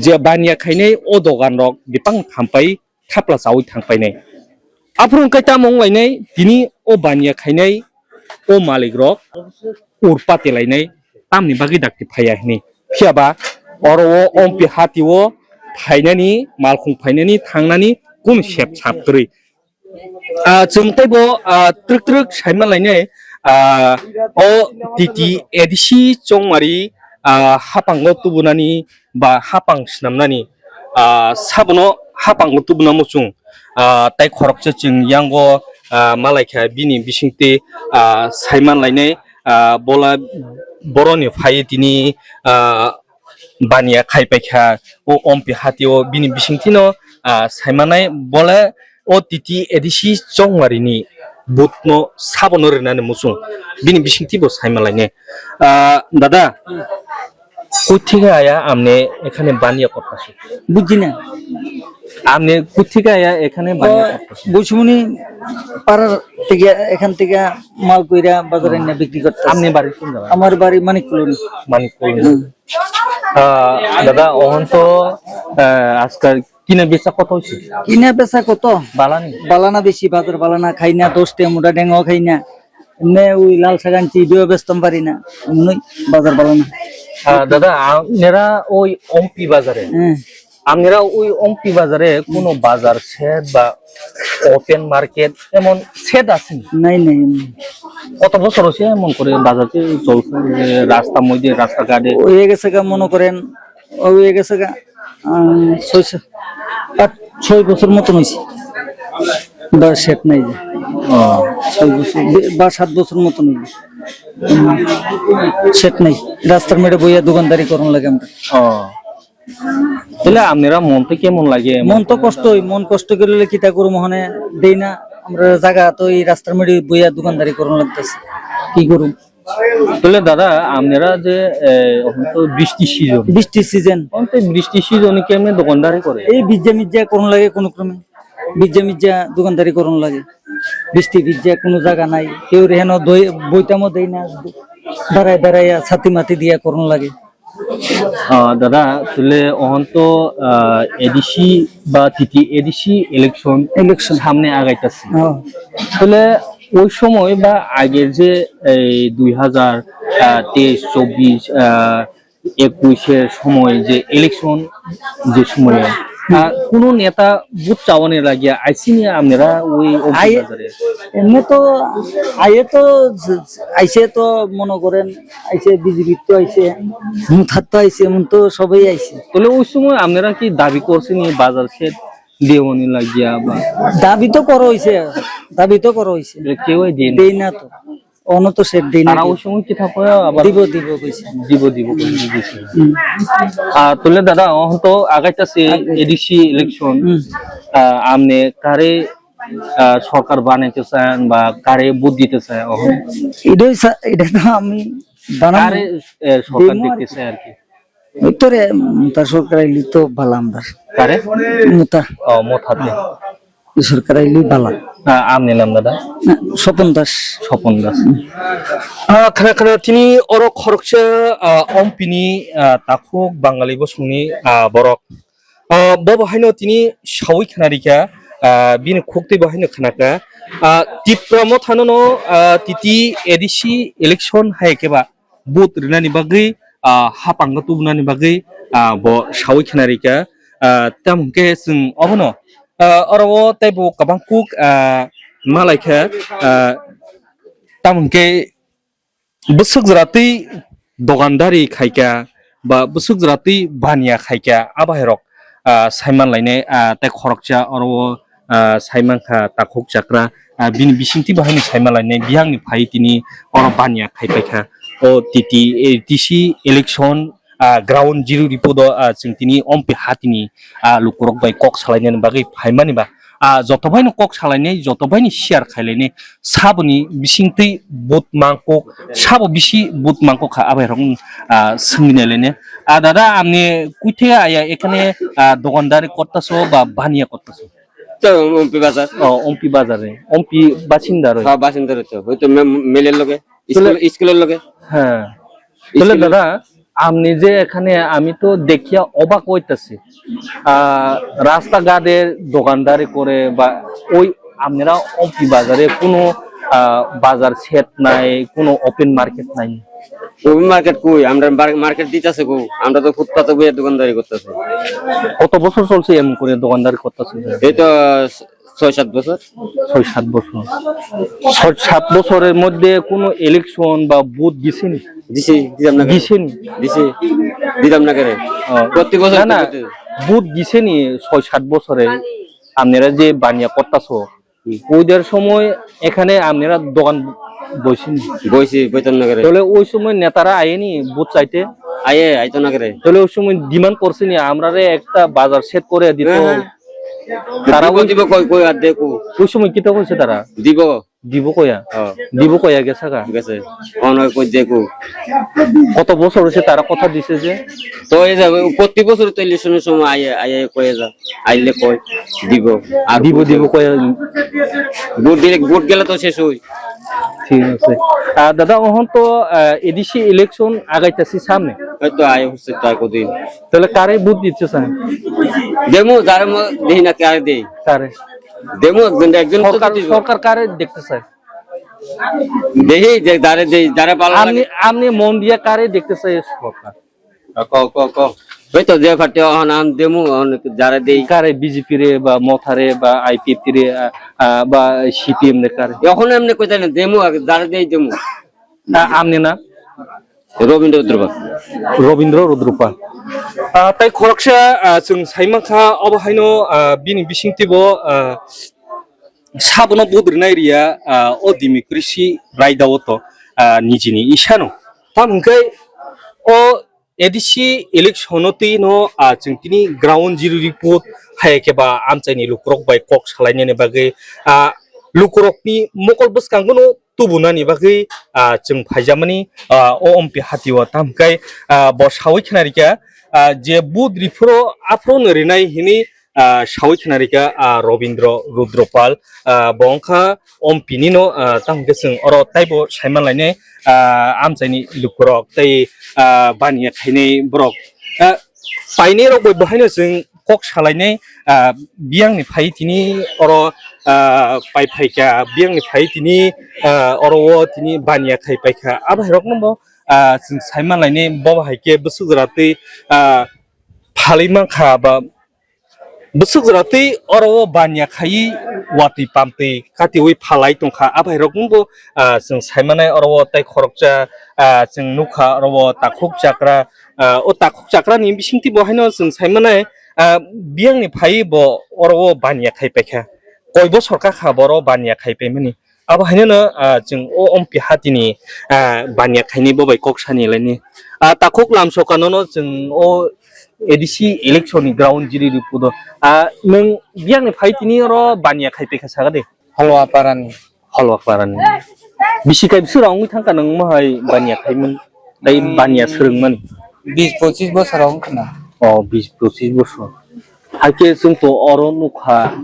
je baniya khainai o dogan rok bipang thampai thapla chawi thang painai. Aphuru wngkha tamo wnglainai tini o baniya khainai o malik rok urpa telainai tamni bagwi dakti phaiya hinwi. Phiyaba oro o ompi hati o phainani, malkhung phainani, thangnani kunu sep sap kwrwi. Ah, chwng teibo, ah, twrwk twrwk saiman lainai, ah, o T T A D C chongmari, ah, hapango tubunani ba hapang snamnani, ah, sabono hapango tubuna muchung, ah, tai khoroksa chwng yango, ah, malaikha bini bisingtwi, ah, saiman lainai, ah, bola boroni phai tini, ah, baniya khai paikha o ompi hatio bini bisingtwino, ah, saimanai bole o T T A D C chongmari ni but no sabono rinani muchung bini bisingtwi bo saimalaini. Ah, dada, কোত্থেকে আয়া আপনি এখানে বানিয়া করতেছেন? বুঝছি না। আপনি কোত্থেকে আয়া এখানে বানিয়া করতেছেন? বৈশমণি পাড়ার থেকে, এখান থেকে মাল কইরা বাজারে এনে বিক্রি করতে। আপনি বাড়ি কোন জায়গায়? আমার বাড়ি মানিক কলোনি। মানিক কলোনি। হুম। আহ, দাদা, অহন তো, আহ, আজকাল কিনা বেচা কত হইছে? কিনা বেচা কত? বালানি? বালানা বেশি, বাজার বালানা খাই না, দশ টাকা মোটা ডেঙ্গাও খাই না। এমনি ওই লাল শাকান চিবিও বেচতাম পারি না, এমনি বাজার বালানা। আহ, দাদা, আপনারা ওই অম্পি বাজারে হ্যাঁ। আপনারা ওই অম্পি বাজারে কোনো বাজার শেড বা ওপেন মার্কেট এমন শেড আছে নি? নাই, নাই, নাই। কত বছর হচ্ছে এমন করে বাজার কি চলছে, যে রাস্তার মধ্যে, রাস্তাঘাটে? হয়ে গেছে গা, মনে করেন, হয়ে গেছে গা, আহ, ছয়, সাত, আট, ছয় বছর মতন হয়েছে। বা শেড নাই যে। ও। ছয় বছর, বে-, বা সাত বছর মতন হয়েছে। উম, শেড নাই। রাস্তার মেরে বইয়া দোকানদারি করুন লাগে আমরা। ও। তাহলে আপনারা মন তো কেমন লাগে? মন তো কষ্ট হয়, মন কষ্ট করলে কিতা করবো, মানে দেই না। আমরা জায়গা তো এই রাস্তার মেরে বইয়া দোকানদারি করুন লাগতেছে। কি করুন? তাহলে দাদা, আপনারা যে, এ, এখন তো বৃষ্টি সিজন। বৃষ্টি সিজন। এখন তো বৃষ্টি সিজনে কেমনে দোকানদারি করে? এই ভিজা মিজা করুন লাগে কোনো ক্রমে। ভিজা মিজা দোকানদারি করুন লাগে। বৃষ্টি ভিজা কোনো জায়গা নাই। কেউ রেহেন দই, বইতামও দেই না। দাঁড়ায় দাঁড়ায় ছাতি মাতি দিয়া করুন লাগে। আহ, দাদা, তাহলে এখন তো, আহ, এডিসি বা টিটি এডিসি ইলেকশন ইলেকশন। সামনে আগাইতেছে। হ্যাঁ। তাহলে ওই সময় বা আগের যে এই দুই হাজার, আহ, তেইশ, চব্বিশ, আহ, একুশের সময় যে ইলেকশন, যে সময়, আহ, কোনো নেতা ভোট চাওয়ানি লাগিয়া আইসিনি আপনারা ওই অম্পি আই-, বাজারে? এমনি তো আইয়ে তো আইসে তো মনে করেন আইসে, বিজেপির তো আইসে, মুথার তো আইসে, এমন তো সবাই আইসে। তাহলে ওই সময় আপনারা কি দাবি করছেন এই বাজার শেড দেওয়ানি লাগিয়া বা? দাবি তো করা হইছে, দাবি তো করা হইছে। এটা কেউই দেয় না। দেই না তো, অন্য তো শেড দেই না। তারা ওই সময় কি থাকবে আবার? দিব, দিব কইছে। দিব, দিব কইছে, দিছে। হুম। আহ, তাহলে দাদা, অহন তো আগাইতাছে আগাই- এডিসি ইলেকশন। হুম। আহ, আমনে কারে, আহ, সরকার বানাইতে চান বা কারে ভোট দিতে চান অহন? এটাই সা-, এটা তো আমি বানাবো। কারে, এ, সরকার দেখতে চায় আর কি? এই তো রে, উম, তার সরকার আইলে তো ভালো আমরা। কারে? মুতা। ও, মুতাতে। এই সরকার আইলে ভালো। আ, আম নিলাম দাদা। না, স্বপন দাস। স্বপন দাস। আ, khana khana tini oro khoroksa, a, ompini, a, takhuk Bangali bosongni, a, borok. A, bo bo haino tini sawi khana rikha, a, bini khuktwi bo haino khana kha. A, Tipra mothano no, a, titi A D C election hai khe ba. Vote rinani bagwi, ah, hapang tubunani bagwi, ah, bo sawi khna rikha, ah, tamo hwnkhe chwng obono, ah, oro o teibo kwbang kuk, ah, malaikha, ah, tamo hwnkhe bwswk jwratwi dogandari khaikha ba bwswk jwratwi baniya khaikha, a bahairok, ah, saimanlainai, ah, tei khoroksa oro o, ah, saimankha takhuk chakra, ah, bini bisingtwi bahaino saima lainai biyangni phai tini oro baniya khai paikha. O T T A T C election, ah, ground zero report o, ah, chwng tini ompi hatini, ah, lukurok bai kok salainani bagwi phaimani ba, ah, joto baino kok salainai, joto baino share khailainai, saboni bisingtwi vote mangkuk, sabo bisi vote mangkuk kha abai rok, ah, swngwi nailainai. Ah, dada, amni kuithe aya ekhane, ah, dogandari kortaso ba baniya kortaso? To Ompi bazar. Oh, Ompi bazar ni. Ompi basinda roi. Ha, basinda roi to. Hoito me-, mele loge. Tole School, school loge. Ha. Tole School dada, amni je ekhane ami to dekhiya obak oitasi. Ah, rasta gade dogandari kore ba oi amnera Ompi bazare kuno, ah, bazar shed nai, kuno open market nai. Open market koi? Amra bar-, market ditase koi? Amra to footpath-e boya dogandari kortasi. কত বছর চলছে এমন করে দোকানদারি করতেছে? এই তো ছয় সাত বছর। ছয় সাত বছর। ছয় সাত বছরের মধ্যে কোনো ইলেকশন বা ভোট দিছেন? দিছি, দিতাম না কেন? দিছেন? দিছি, দিতাম না কেন? ও। প্রতি বছর না, না, করতে। ভোট দিছেনি ছয় সাত বছরে? আপনারা যে বানিয়া করতাছো, হুম। ওইটার সময় এখানে আপনারা দোকান বইছেন? বইছি, বইতাম না কেন? তাহলে ওই সময় নেতারা আয়েনি ভোট চাইতে? আয়ে, আইতো না কেন? তাহলে ওই সময় ডিমান্ড করছেনি, আমরারে একটা বাজার সেট করে দিত? হ্যাঁ, হ্যাঁ। তারা দিব, ওই দিব, কই, কই আর দেখো। ওই সময় কিতা কইছে তারা? দিব। দিব কইয়া? হ্যাঁ। দিব কইয়া গেছে গা? গেছে। অনেক কই দেখো। কত বছর হয়েছে তারা কথা দিছে যে? তো এই যে প্রতি বছর তো ইলেকশনের সময় আইয়ে, আইয়ে কয়ে যা। আইলে কয় দিব। আর দিব, দিব কইয়া। ভোট দিলে, ভোট গেলে তো শেষ হই। ঠিক আছে। আহ, দাদা, এখন তো, আহ, A D C ইলেকশন আগাইতেছি সামনে। এই তো আয় হচ্ছে তার কদিন। তাহলে কারে ভোট দিতে চান? দেমু, যারা ম-, দেখি না কারে দেই। কারে? দেমু একজন, একজন তো সরকার, দিব। সরকার কারে দেখতে চায়? দেখি যে যারে দেই, যারা ভালো লাগে। আপনি, আপনি মন দিয়ে কারে দেখতে চাই সরকার? আহ, কও, কও, কও। Bai to je party o hana demo on jara dei. Kare B J P re ba Motha re ba I P F T re, ah, ah, ba C P M re kare. Yokon emne koi jane demo ag jara dei demo. Ah, amni na? Robindra Rudrupal. Robindra Rudrupal. Ah, tai khoroksa, ah, chwng saimankha obo haino, ah, bini bisingtwi bo, ah, sabono vote rwnai riya, ah, o democracy raida o to, ah, nijini isano. Tamo hwnkhe o A D C election o twi no, ah, chwng tini ground zero report hai khe ba amchaini lukurok bai kok salainani bagwi, ah, lukurokni mokol bwskango no tubunani bagwi, ah, chwng phaijamani, ah, o ompi hatio tamo hwnkhe, ah, bo sawi khna rikha, ah, je vote riphuru aphuru no rinai hini, ah, sawi khna rikha, ah, Robindra Rudrupal, ah, bo wngkha ompini no, ah, tamo hwnkhe chwng oro taibo saimanlainai, ah, amchaini lukurok tei, ah, baniya khainai borok, ah, painai rok bai bo haino chwng kok salainai, ah, biyangni phai tini oro, ah, pai phaikha, biyangni phai tini, ah, oro o tini baniya khai paikha. Abo hai rokno bo, ah, chwng saimanlainai bo hai khe bwswk jora twi, ah, phalwi mankha ba bwswk jora twi oro o baniya khaiwi watwi pamtwi katiwi phalai tongkha. Abo hai rokno bo, ah, chwng saimanai oro o tei khoroksa, ah, chwng nukha oro o takhuk chakra, ah, o takhuk chakra ni bisingtwi bo haino chwng saimanai, ah, biyangni phai bo oro o baniya khai paikha. Koi bosor kakha boro baniya khai paimani. Abo haino no, ah, chwng o ompi hatini, ah, baniya khaini bo bai kok sani laini. Ah, takhuk lamsoka nono chwng o A D C election ni ground zero report o. Ah, nwng biyangni phai tini oro baniya khai paikha saga de. Holwa parani. Holwa parani. Bisi kai bisi rong wngwi thangkha nwng mohai baniya khaimani. Tei baniya swrwngmani. Bis pochis bosor rong khna. O, bis pochis bosor. Haikhe chwng to oro nukha,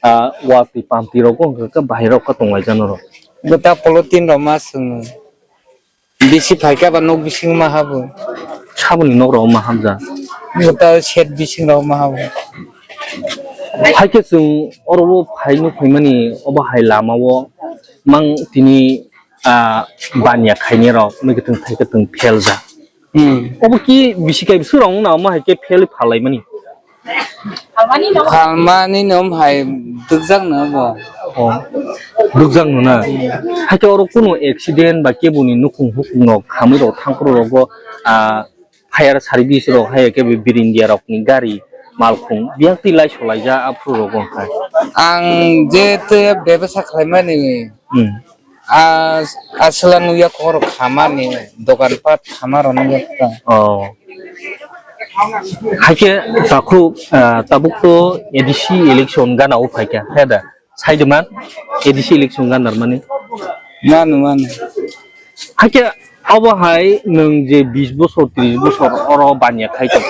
ah, watwi pamtwi rok wngkha khe bahai rok kha tonglaijak norok. Bwta polythene rok ma swngwi. Bisi phaikha ba nok bisingo ma habo. Saboni nok rok ma hamjak. Bwta shed bisingo ma habo. Haikhe chwng oro o phai nuk phaimani obo hai lama o mang tini, ah, baniya khaini rok mui kwthwng thai kwthwng pheljak. Hmm. Obo ki bisi kai bwswk rok wng na omo hai khe phelwi phalaimani? Phalmani no hai dukjak no bo. Oh. Dukjak no na. Hai khe oro kuno accident ba keboni nukhung hukhung rok khamwi rok thangphuru rogo, ah, fire service rok hai khe Bhil India rok ni gari malkhung biyang twi lai solaijak aphuru rogo hai. Ang je twi bebasa khlaimani. Hmm. A, aswla nukya kok rok khamani, dokan pat khama rok nukya kha. Oh. Haikhe takhuk, ah, tabuk to A D C election gana o phaikha, he da? Sai de man, A D C election ganar mani. Manu, manu. Haikhe abo hai nwng je bis bosor, tris bosor oro baniya khai tong.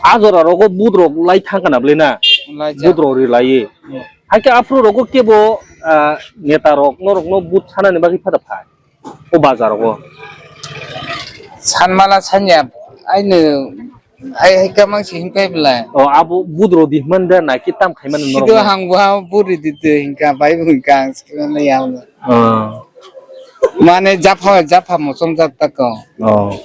A jora rogo vote rok lai thang kana bwle na? Lai ja. Vote rok ri lai. Hmm. Haikhe aphuru rogo kebo, ah, neta rok norok no vote sanani bagwi phada phai. O bazar rogo. Sanmala sanya, aino, ai, hai kamang si hinpai bwlai. O, abo vote rok di himanda na ki tam khai mani norok no? Sido hang bo ha vote ri di de hinka, bai bo hinka ang sikhe mani ya. Ah. Mane japha, japha mosom jak tako. Oh.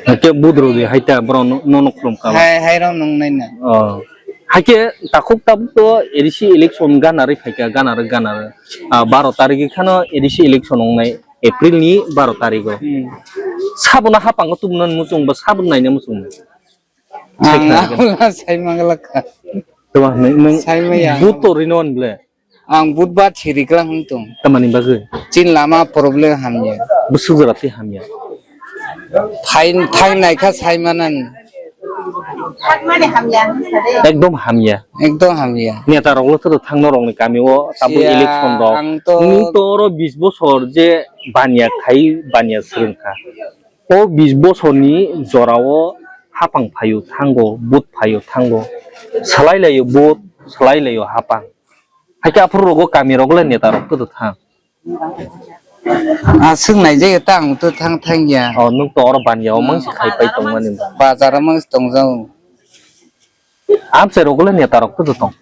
Haikhe vote rw di, haita borok no, nono khulum kha. Hai, hai rok nung nai na. Oh. Haikhe takhuk tabuk to A D C election ganarwi phaikha, ganarwi, ganarwi. Ah, baro tarikh khano A D C election wngnai, April ni baro tarikh o. Hmm. Sabono hapango tubuna muchung ba sabono naina muchung. Ang abula sai manglak kha. Tuma nwng, nwng Sai maya. Vote to rino on ble. Ang budbar thiri klang hwn tong. Tamani bagwi? Chin lama problem hamya. Bwswk jora twi hamya. Thain, thain naikha sai manan. Ekdom hamya. Ekdom hamya. Neta rok lo to thang norok ni kami o tabuk Siya, election rok. Ang to Nung to oro bis bosor je baniya khai baniya swrwng kha. O bis bosorni jorao hapang phaio thango, but phaio thango. Salai laio but, salai laio hapang. Haikhe aphuru rogo kami rogo le neta rok to thang. Aswk naijak ya ta ang to thang thang ya. Oh, nwng to oro baniya o mangsi khai pai tongmani. Bazar o mangsi tongjao. Amchai rogo le neta rok to tong.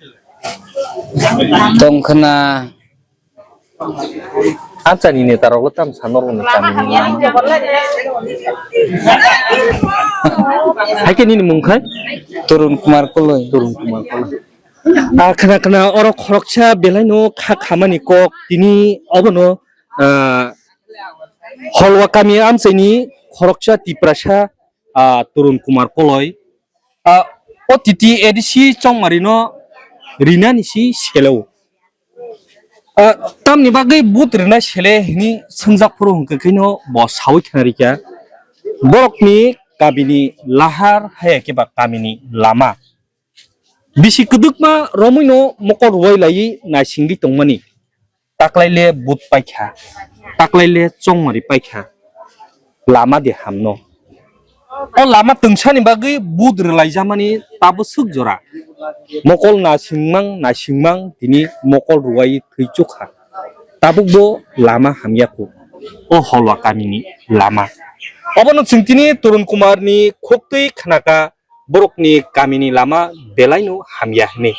Tong khna. Amchai ni neta rok le tam sa norok ni kami ni lama. Hai khe nini mung khai? Torun Kumar Koloi. Torun Kumar Koloi. Ah, khna khna oro khoroksa belai no kha khamani kok tini obono, ah, Holwa kami amchaini khoroksa Tiprasa, ah, Torun Kumar Koloi. Ah, o T T A D C chongmari no rinani si seleo. Ah, tamni bagwi but rina sele hini swngjak phuru hwnkhe kheno bo sawi khna rikha. Borokni kamini lahar haya khe ba kamini lama. Bisi kwdwkma romwino mokol ruwai laiwi naisingwi tongmani. Taklaile but paikha, taklaile chongmari paikha, lama de hamno. O lama twngsani bagwi but rwlaijamani tabuk swk jora. Mokol nasingmang, nasingmang tini mokol ruwai thwi chukha. Tabukbo lama hamya kho. O Holwa kamini lama. Obono chwng tini Torun Kumarni khuktwi khnaka, borokni kamini lama belaino hamya hwnwi.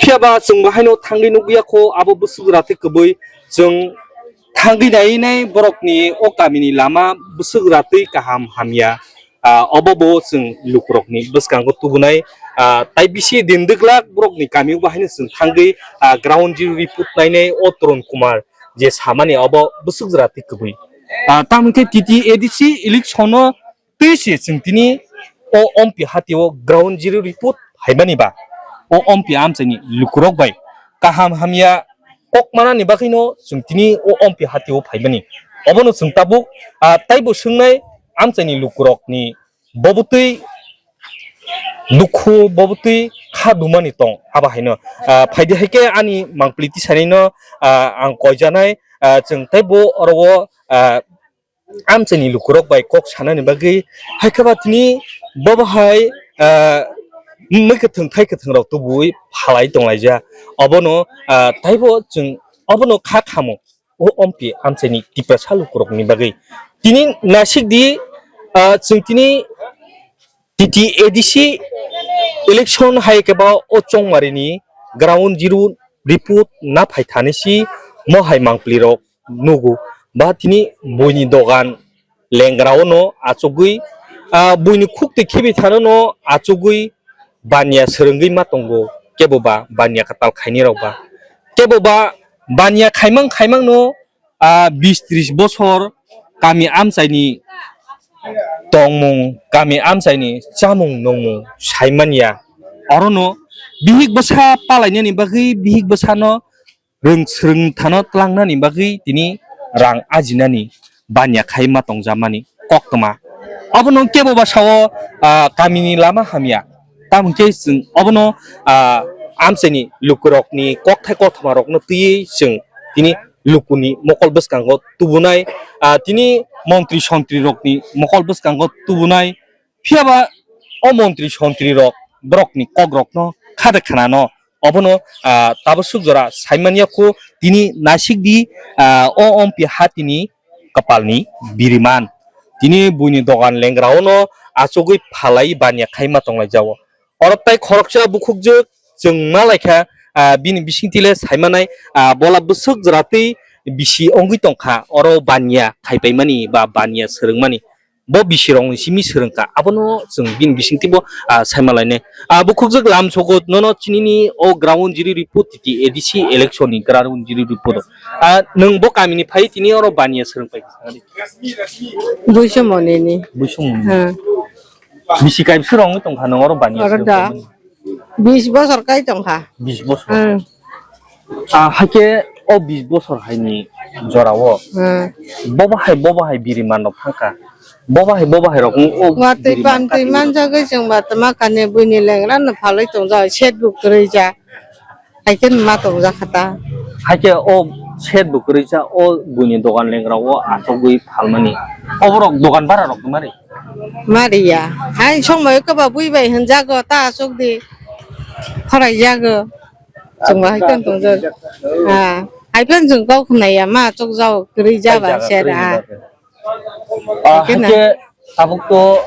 Phiyaba chwng bo haino thangwi nukya kho, abo bwswk ratwi kwbwi chwng thangwi nai nai borokni o kamini lama bwswk ratwi kaham hamya, ah, obo bo chwng lukurokni bwskango tubunai, ah, tai bisi din dwglak borokni kamio bo haino chwng thangwi, ah, ground zero report nainai o Torun Kumar je samani obo bwswk ratwi kwbwi. Ah, tamo khe T T A D C election no twi se chwng tini o ompi hatio ground zero report phaimani ba o ompi amchaini lukurok bai kaham hamya kok manani bagwino chwng tini o ompi hatio phaimani. Obono chwng tabuk, ah, taibo swngnai amchaini lukurokni bobotwi dukhu, bobotwi kha dumani tong abo haino, ah, phaidi hai khe ani mangpili tisanaino, ah, ang koijanai, ah, chwng taibo oro o, ah, amchaini lukurok bai kok sanani bagwi, hai khe ba tini bobo hai, ah, mui kwthwng thai kwthwng rok tubui phalai tonglaijak. Obono, ah, taibo chwng obono kha khamo o ompi amchaini Tiprasa lukurokni bagwi. Tini naisik di, ah, chwng tini T T A D C election hai khe ba o chongmari ni ground zero report na phai thani si mo hai mangpili rok nugo ba tini buini dogan lengra o no achugwi, ah, buini khukti khibi thano no achugwi baniya swrwngwi ma tongo, kebo ba baniya kwtal khaini rok ba, kebo ba baniya khaimang khaimang no, ah, bis tris bosor kami amchaini tongmung, kami amchaini chamung nungmung saimanya. Orono bihik bwsa palainani bagwi, bihik bwsano rwng swrwng thano tlangnani bagwi tini rang ajinani banya khai ma tongjamani koktwma. Abono kebo ba sao, ah, kamini lama hamya. Tamo khe chwng obono, ah, amchaini lukurokni kokthai kokthamarokno twiwi chwng tini lukuni mokol bwskango tubunai, ah, tini montri sontrirokni mokol bwskango tubunai. Phiyaba o montri sontrirok borokni kokrokno khade khanano obono, ah, tabuk swk jora saimanya kho tini naisik di, ah, o ompi hatini kwpalni biriman. Tini buini dogan lengra ono achugwi phalai banya khai ma tonglai jao. Oro tai khoroksa bukhukjwk chwng ma lai kha, ah, bini bisingtwi le sai manai, ah, bola bwswk jora twi bisi wngwi tong kha. Oro banya khaipai mani ba banya swrwng mani bo bisi rok ni simi swrwng kha. Abono chwng bini bisingtwi bo, ah, sai ma lai nai. Ah, bukhukjwk lam sogo nono chini ni o ground zero report titi A D C election ni ground zero report. Ah, nwng bo kami ni phai tini oro banya swrwng pai kha. Buisomoni ni. Buisomoni. Ha. Bisi kaibwswk rok wngwi tongkha nwng oro bani oro da. Bis bosor kai tongkha. Bis bosor. Hmm. Ah, haikhe o bis bosor haini jorao. Hmm. Bobo hai, bobo hai biriman rok thangkha. Bobo hai, bobo hai rok o watwi biriman pantwi katwi manjagwi chwng ba tama kane buini lengra no phalwi tongjak, set bo kwrwi ja. Haikhe ma tongjak kha ta. Haikhe o set bo kwrwi cha o buini dogan lengra o achugwi phalmani. Oborok dogan bara rok mari. Mari ya. Hai songmai khe ba bui bai hwnjago ta achuk di. Khorai jago. Chwng ba haikhe tongjak. Ha. Haikhe chwng kok khna ya ma achuk jao kwrwi ja ba set ha. Ah, haikhe tabuk to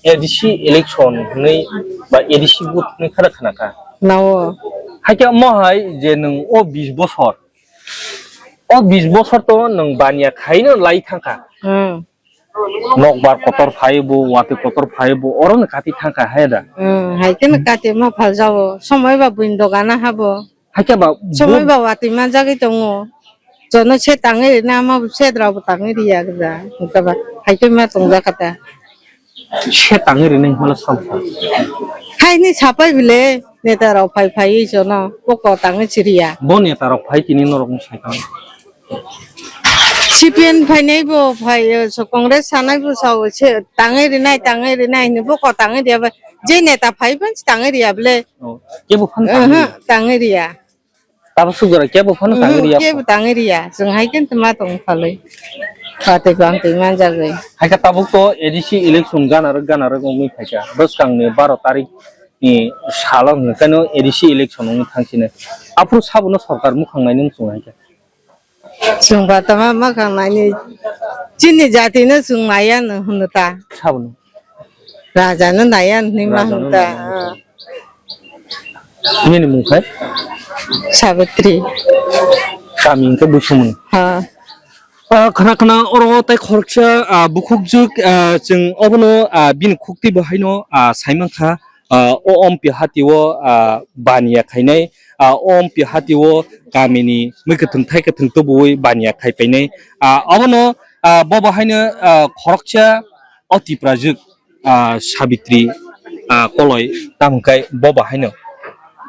A D C election hwnwi ba A D C vote hwnwi khara khana kha. Nao. Haikhe mo hai je nwng o bis bosor, o bis bosor to nwng baniya khaino lai thangkha. Hmm. Nokbar kotor phai bo, watwi kotor phai bo, oro no kati thangkha hai da. Hmm, hai khe no kati ma phaljago. Somoi ba buini dogana habo. Hai khe ba somoi bo ba watwi manjagwi tongo. Jono se tangwi rina ma bo se rok bo tangwi riya gda. Hwnkhe ba hai khe ma tongjakha ta. Se tangwi rinai hwnla sam sa. Haini sapai bile neta rok phai phai jono poko tangwi siriya. Bo neta rok phai tini norok no sai tang. C P M phainai bo phai, eh, so Congress sanai bo so se tangwi rinai, tangwi rinai hinwi bo ko tangwi riya ba. Je neta phai ban tangwi riya bole. Oh, kebo phan tangwi riya? Tangwi riya. Tabo sugora kebo phano tangwi riya. Kebo tangwi riya. Chwng hai khe tongma tong phalwi. Patwi bangtwi manjagwi. Hai khe tabuk to A D C election gana rwk, gana rwk wngwi phaikha. Bwskang ni baro tarik ni salo hwnkhe no A D C election wngwi thangsinai. Aphuru sabono sorkar mukhang nainwi chwng hai khe. Chwng ba tama makhang naini chini jati no chwng naiya no hwno ta. Sabono. Raja no naiya hinwi ma hwno ta. Nini mung khai? Savitri. Kami hwnkhe Busumuni. Ha. Ah, khna khna oro tai khoroksa, ah, bukhukjwk, ah, chwng obono, ah, bini khukti bo haino, ah, saimankha. Ah, o ompi hati o, ah, baniya khainai, ah, o ompi hati o kamini mui kwthwng thai kwthwng tubuwi baniya khai painai. Ah, abono, ah, bobo haino, ah, khoroksa o Tiprajwk, ah, Sabitri, ah, Koloi tamo khe bobo haino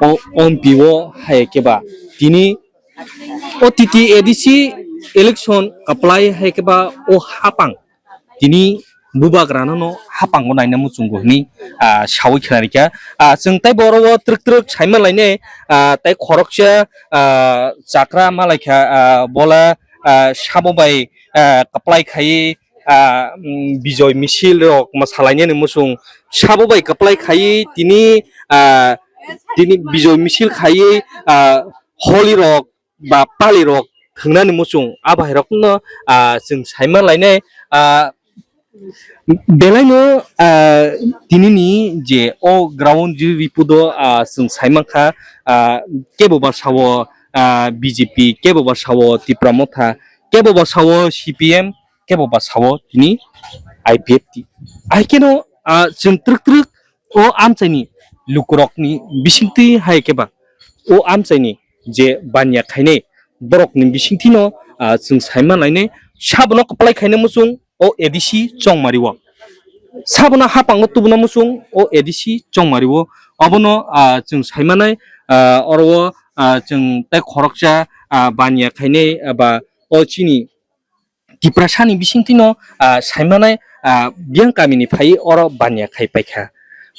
o ompi o hai khe ba tini o T T A D C election kwplai hai khe ba o hapang tini bubagrano no hapango naina muchungo hwnwi, ah, sawi khna rikha. Ah, chwng tei boro o twrwk twrwk saima lainai, ah, tei khoroksa, ah, chakra malaikha, ah, bola, ah, sabo bai, ah, kwplai khaiwi, ah, mm, bijoy misil rok mwsalainani muchung sabo bai kwplai khaiwi tini, ah, tini bijoy misil khaiwi, ah, holi rok ba pali rok thwngnani muchung a bahai rok no, ah, chwng saima lainai, ah, belai no, ah, tini ni je o ground jiri report o, ah, chwng saimankha, ah, kebo ba sao, ah, B J P, kebo ba sao Tipra Motha, kebo ba sao C P M, kebo ba sao tini I P F T. Hai khe no, ah, chwng twrwk twrwk o amchaini lukurokni bisingtwi hai khe ba o amchaini je baniya khainai borokni bisingtwino, ah, chwng saima lainai sabono kwplai khaina muchung o A D C Chongmari o. Sabono hapango tubuna muchung o A D C Chongmari o. Obono, ah, chwng saimanai, ah, oro o, ah, chwng tei khoroksa, ah, baniya khainai, ah, ba o chini Tiprasani bisingtwino, ah, saimanai, ah, biyang kamini phai oro baniya khai paikha.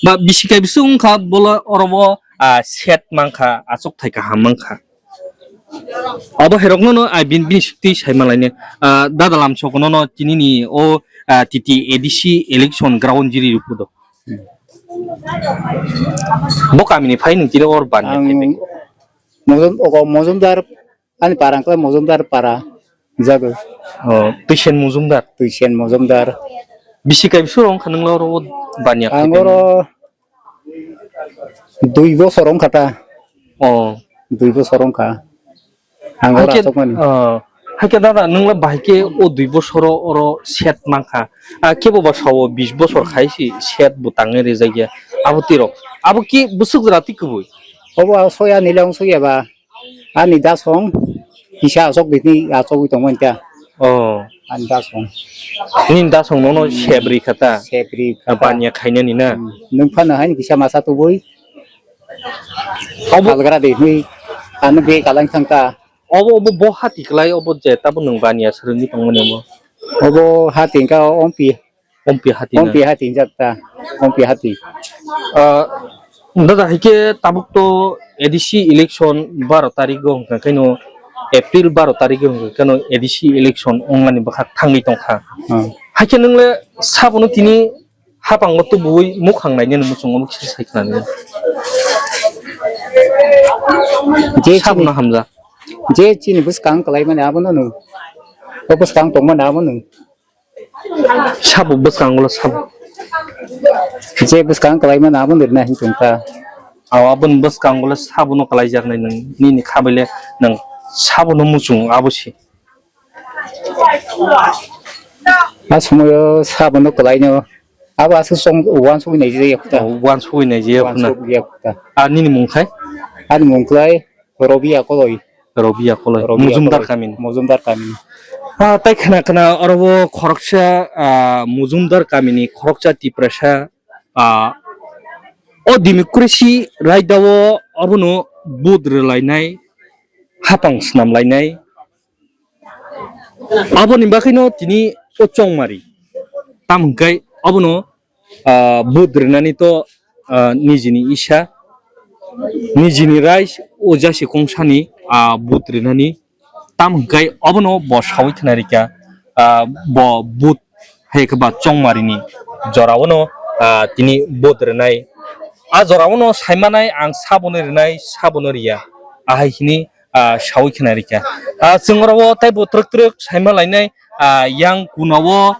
Ba bisi kai bising wngkha bola oro bo, ah, set mankha, achuk thai kaham mankha. Abo hai rokno no, ah, bin, bini sukti saima lainai. Ah, dada lamsok no no tini ni o, ah, T T A D C election ground jiri rukudo. Bo kamini phai nung tini or baniya khai paikha. Mojum-, ogo Mojumdar. Ani para wngkha Mojumdar para, jago. Oh, Twisen Mojumdar. Twisen Mojumdar. Bisi kai bisi wngkha nung oro baniya khai painai? Ang oro dui bosor wngkha ta. Oh. Dui bosor wngkha. Ang oro asokmani. Oh. Haikhe dada nung bahai khe o dui bosoro oro set mankha. Ah, kebo ba sao bis bosor khai si set bo tangwi rijak ya. Abo tirok. Abo ki bwswk jora twi kubui? Obo soya nile wng soya ba. Ani dasong kisa asok bini asogwi tongmani ta. Oh. Ani dasong. Nini dasong nono sebri kha ta? Sebri kha ta. Baniya khainani na? Hmm. Nung phano haini kisa masa tubui. Obo palgra de hui. Ano be kalang thang ta. Obo, obo bo hati klai obo je tabo nung baniya swrwngwi tongmani obo. Obo hati wngkha ompi. Ompi hati na? Ompi hati hinjak ta, ompi hati. Ah, dada, haikhe tabuk to A D C election baro tarigo hwnkha khe no, April baro tarigo hwnkha khe no A D C election wngnani bwkhak thangwi tongkha. Hmm. Haikhe nwngle sabono tini hapango tubuwi mukhang nainani muchungo mukhisi sai khnani. Je sabono chini, hamjak. Je chini bwskang kwlaimani abono nung. O bwskang tongmani abono nung. Sabo bwskango sabo. Je bwskang kwlaima nabo nirna hin chungkha. Aw, aboni bwskango le sabono kwlaijaknai nwng, nini khabaile nwng sabono muchung abo se. A somoyo sabono kwlaino. Abo aswk song uansugwi naijak ya khuta. Oh, uansugwi naijak ya khuna. Uansugwi ya khuta. A nini mung khai? Ani mung khlai Robi Akoloi. Robi Akoloi. Robi Mujumdar Akoloi. Kamini. Mujumdar kamini. Ah, tai khna khna oro o khoroksa, ah, Mujumdar kamini khoroksa Tiprasa, ah, o democracy raida o obono vote rwlainai, hapang snamlainai. Aboni bagwino tini o chongmari. Tam hwnkhe obono, ah, vote rwnani to, ah, nijini isa, nijini rai o jasi kongsani, ah, vote rwnani. Tam hwnkhe obono bo sawi khna rikha, ah, bo vote hai khe ba chongmarini joraono, ah, tini vote rwnai. A joraono saimanai ang sabono rwnai, sabono riya. Ahai hini ah, sawi khna rikha. Ah, chwng oro o taibo twrwk twrwk saima lainai, ah, yang kunao,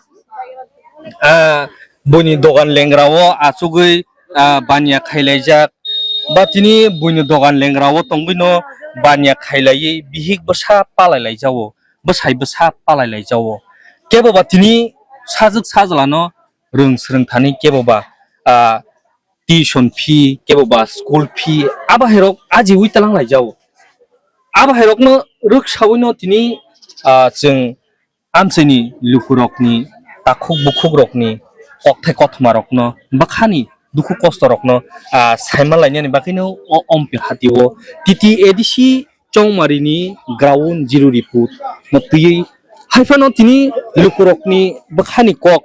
ah, buini dogan lengra o achugwi, ah, baniya khailaijak. Ba tini buini dogan lengra o tongwino baniya khailaiwi bihik bwsa palai laijao, bwsai bwsa palai laijao. Kebo ba tini sajwk sajlano rwng swrwng thani kebo ba, ah, tuition fee, kebo ba school fee, abo hai rok ajiwi talang lai jao. Abo hai rokno rwk sawino tini, ah, chwng amchaini lukurokni, takhuk bukhukrokni, kokthai kothoma rokno, bwkhani dukhu kosto rokno, ah, saima lainani bagwino o Ompi hatio T T A D C chongmarini ground zero report no twiwi haiphano tini lukurokni bwkhani kok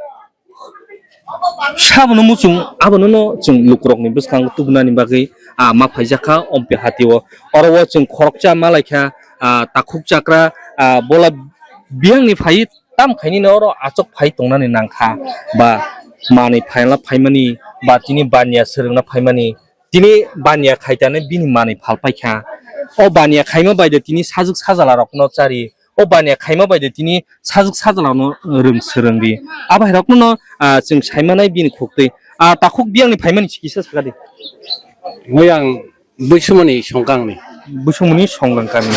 Sabono muchung, abono no chwng lukurokni bwskango tubunani bagwi, ah, ma phaijakha Ompi hatio. Oro o chwng khoroksa ma laikha, ah, takhuk chakra, ah, bola biyangni phai tam khainino oro achuk phai tongnani nangkha. Ba manwi phaina phaimani, ba tini baniya swrwngna phaimani, tini baniya khaitani bini manwi phal paikha. O baniya khaima bai de tini sajwk sajala rokno chari. O baniya khaima bai de tini sajwk sajala no rwng swrwng ri. Abo hai rokno no, ah, chwng saimanai bini khuktwi. Ah, takhuk biyangni phaimani si kisa sakadi. Oyang Buisumuni songkangni. Buisumuni songkang kami.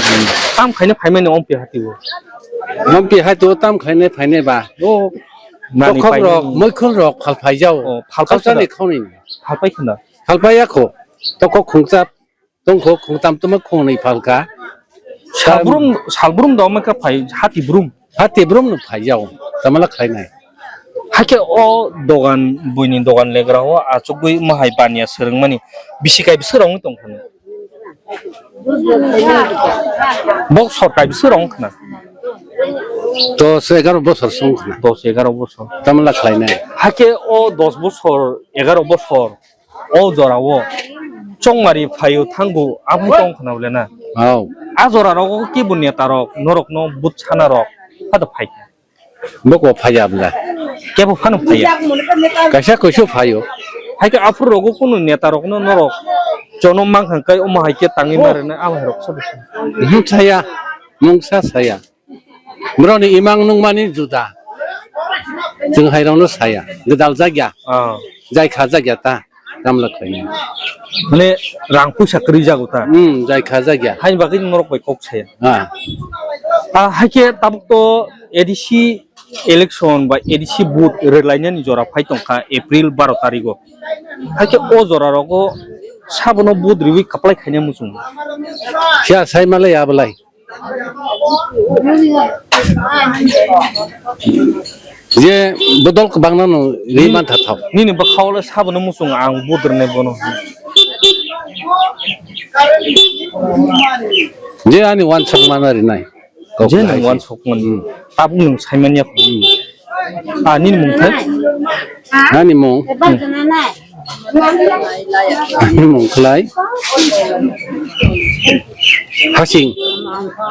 Tam khaina phaimani Ompi hatio. Ompi hatio tam khaina phainai ba. O manwi tokhok rok, painani. Moikhol rok phal phaijao. O, phal paikha. Khani khoni. Phal paikhana. Phal paiyakho. Toko khungsa Tongkho khungtam tongma khungnwi phalka. Salbrum, salbrum da omai kha phai, hati brum. Hati brum no phai jao, tamala khlainai. Hakhe o dogan, buini dogan legra o achugwi mahai baniya swrwngmani bisi kai bwswk rok wng tong khna. Bok sor kai bwswk rok wng khna. Dos egaro bosor song khna. Dos egaro bosor. Tamala khlainai. Hakhe o dos bosor, egaro bosor. O jora o chongmari phaio thango, a phai tong khna bole na. Oh. A jora rogo kibo neta rok, norok no butsana rok, pha do phai kha. Boko phai abla. Kebo phano phai ya. Kaisa koiso phaio. Hai khe aphuru rogo kunu neta rok no norok. Jonom mang khang kai omo hai khe tangwi ma rwna a hai rok sa bwsa. Mung saya, mung sa saya. Borokni imang nungmani juda. Chwng hairokno saya, gwdal jakya. Ah. Jai kha jakya ta, tamla khlainai. Mane rang puisa kwrwi jago ta. Hmm, jai kha jakya. Haini bagwi norok bai kok saya. Ah. Ah, haikhe tabuk to A D C election ba A D C vote rwlainani jora phai tongkha April baro tarigo. Haikhe o jora rogo sabono vote riwi kaplai khaina muchung. Kya sai malai abalai. Je bodol kwbangna no ri man tha thok. Nini bwkhao le sabono muchung ang budrne bono. Je ani wansuk mana rinai. Je nang wansuk man. Hmm. Tabuk nung saimanya. Hmm. Ah, nini mung thai? Ani mung. Hmm. Ani mung khlai. Hasing.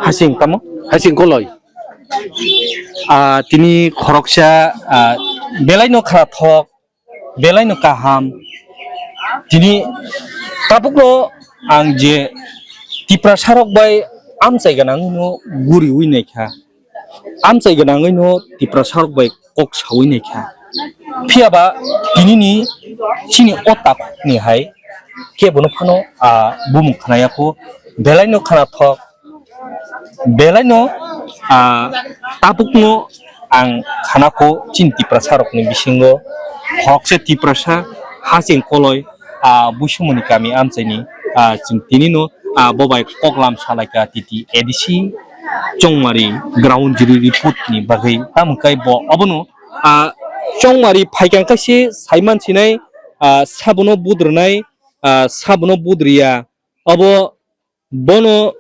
Hasing tamo? Hasing koloi. Ah, tini khoroksa, ah, belai no khara thok, belai no kaham. Tini tabuk no ang je Tiprasa rok bai amchai ganang no guri ui nai kha. Amchai gwnangwi no Tiprasa rok bai kok sawi nai kha. Phiya ba tini ni chini o takhuk ni hai kebo no phano, ah, bumung khna ya kho, belai no khna thok, belai no, ah, tabuk no Ang khanakho chini Tiprasa rokni bisingo khoroksa Tiprasa haching koloi, ah, Buisumoni kami amchaini, ah, chwng tinino, ah, bobai koklam salaikha T T A D C Chongmari ground zero report ni bagwi. Tamo khe bo obono, ah, Chongmari phaikang khe se saiman sinai, ah, sabono budrwnai, ah, sabono budriya. Obo bono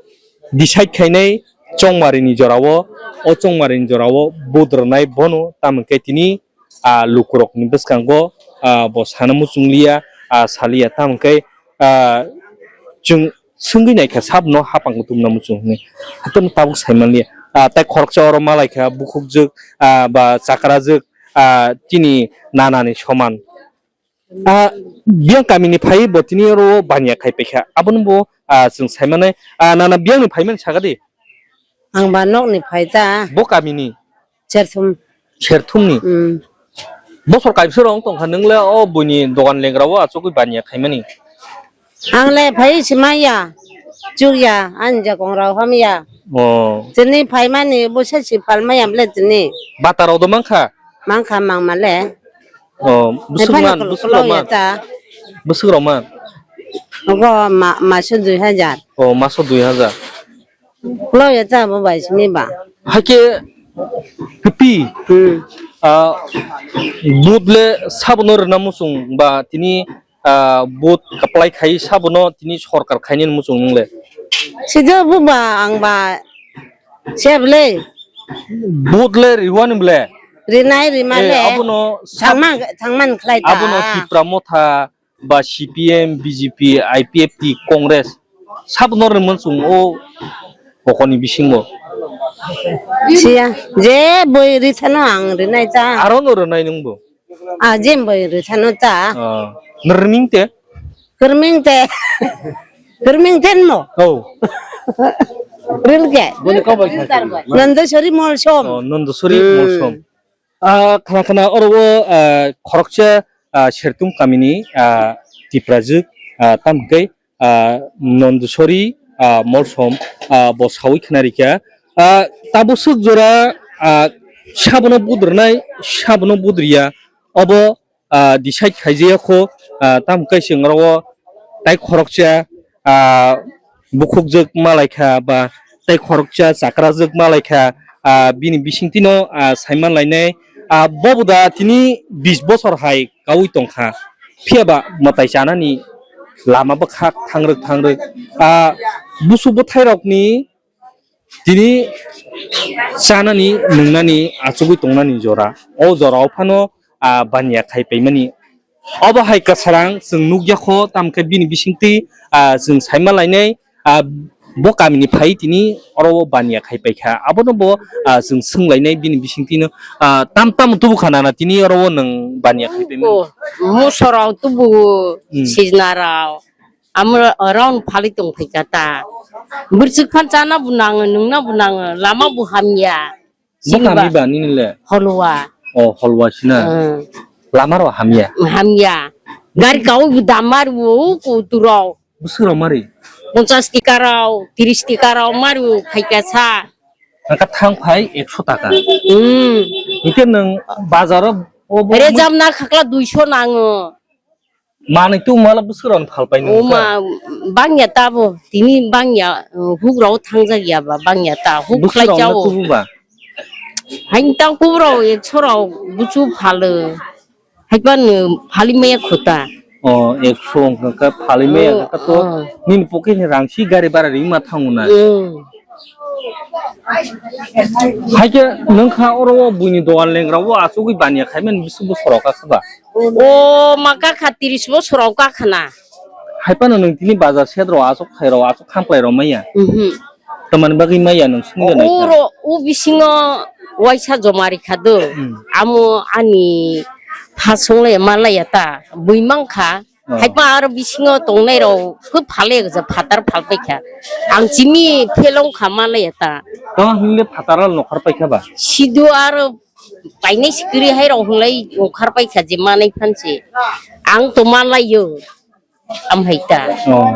decide khainai Chongmarini jorao, o Chongmarini jorao budrwnai bono, tamo khe tini, ah, lukurokni bwskango, ah, bo sana muchungliya, ah, saliya, tamo khe, ah, chwng swngwi naikha sabno hapang kutumna muchung hwnwi. Hatorno tabuk saimanliya. Ah, tei khoroksa oro malaikha bukhukjwk, ah, ba chakrajwk, ah, chini nanani soman. Ah, biyang kamini phai bo tini oro baniya khai paikha. Abono bo, ah, chwng saimanai. Ah, nana biyangni phaimani saka di. Ang ba nokni phai ta. Bo kamini? Serthum. Serthumni? Hmm. Bosor kaibwswk rong tongkha nwngle o buini dogan lengrao achugwi baniya khaimani? Ang le phai se maya, chukya, ani jakong rao hamya. Oh. Tini phaimani bo se si phalmaya ble tini. Bata rao do mankha? Mankha mangma le. Oh, bwswk man, bwswk rao man. Bwswk rao man. Ogo ma, maso dui hajar. Oh, maso dui hajar. Lo ya ta bo bai sini ba. Hake kpi. Hmm. Ah, vote le sabono rwna muchung ba tini, ah, vote apply khai sabono tini sorkar khainani muchung nung le. Sida bo ba ang ba se ble. Vote le riwani ble. Rinai rima le. Eh, abono sab- thangman, thangman khlai ta. Abono Tipra Motha, ba C P M, B J P, I P F T, Congress, sabono rwmani chwng o pokoni bisingo. Siya, je boi rithano ang rinai ta. Aro no rwnai nwngbo? Ah, je boi rithano ta. Ah, nrwming te? Kwrwming te. Kwrwming te mo? Oh. Ril ke? Nandasori Molsom. Oh, Nandasori Molsom. Ah, khna khna oro o, ah, khoroksa, ah, Serthum kamini, ah, Tiprajwk, ah, tamo khe, ah, Nandasori, ah, Molsom, ah, bo sawi khna rikha. Ah, tabuk swk jora, ah, sabono budrwnai, sabono budriya. Obo, ah, decide khaijaya kho, ah, tamo khe chwng oro o tai khoroksa, ah, bukhukjwk malaikha ba tai khoroksa chakrajwk malaikha, ah, bini bisingtwino, ah, saiman lainai, ah, bobo da tini bis bosor hai kaui tongkha, phiyaba mwtai chanani lama bwkhak thangrwk thangrwk, ah, busu bwthairokni tini chanani nwngnani achugwi tongnani jora, o jorao phano, ah, baniya khai paimani. Obo hai kwsarang chwng nukya kho, tamo khe bini bisingtwi, ah, chwng saima lainai, ah, bo kamini phai tini oro o baniya khai paikha. Abono bo, ah, chwng swnglainai bini bisingtwino, ah, tam tamo tubu kha nana tini oro o nwng baniya khai paimani? Musorok tubu, hmm, sijnarok. Amo round phali tong phaikha ta. Bwrchwk phan chana bo nango, nungna bo nango, lama bo hamya. Bo kami ba nini le? Holwa. Oh, holwa sina. Hmm. Lama ro hamya? Hamya. Gari kau bo dam mar bo, ko turau. Bwswk rok mari? Ponchas tika rok, tris tika rok maru phaikha sa. Angka thang phai ekso taka. Hmm. Hingke nwng bazar o bo rejam na khakla duiso nango. Manwi tongmala bwswk rokno phalpai nung. Oma, bangya tabo, tini bangya, uh, huk rok thangjak ya ba, bangya ta, huk khlai chao. Bwswk rokno tubu ba? Hain tang kubrok ekso rok buchu phalo. Haipan, uh, phali maya khuta. Oh, ekso wngkha kha phali maya, oh, kha to, oh, nini pocket ni rang si gari bara ri ma thango na. Hmm. Haikhe nwng kha oro o buini dogan lengra o achugwi baniya khaimani bisi bosor rok kha ba? O ma kha kha tris bosor rok kha khna. Hai phano nwng tini bazar sed rok achuk khai rok achuk khamklai rok maya? Mhm. Tamani bagwi maya nwng swngya nai kha? Oro o bisingo waisa joma ri kha do. Hmm. Amo ani phasong le ma laya ta bui mang kha. Oh. Haipa aro bisingo tongnai rok khe phale gja phatar phalpai kha. Ang chimi phelong kha manlai ta. Tamo hinle phatar al nokhar pai kha ba? Sidu aro painai sikri hai rok hinlai nokhar pai kha je manai phanse. Ang to manlai yo. Am hai ta. Oh.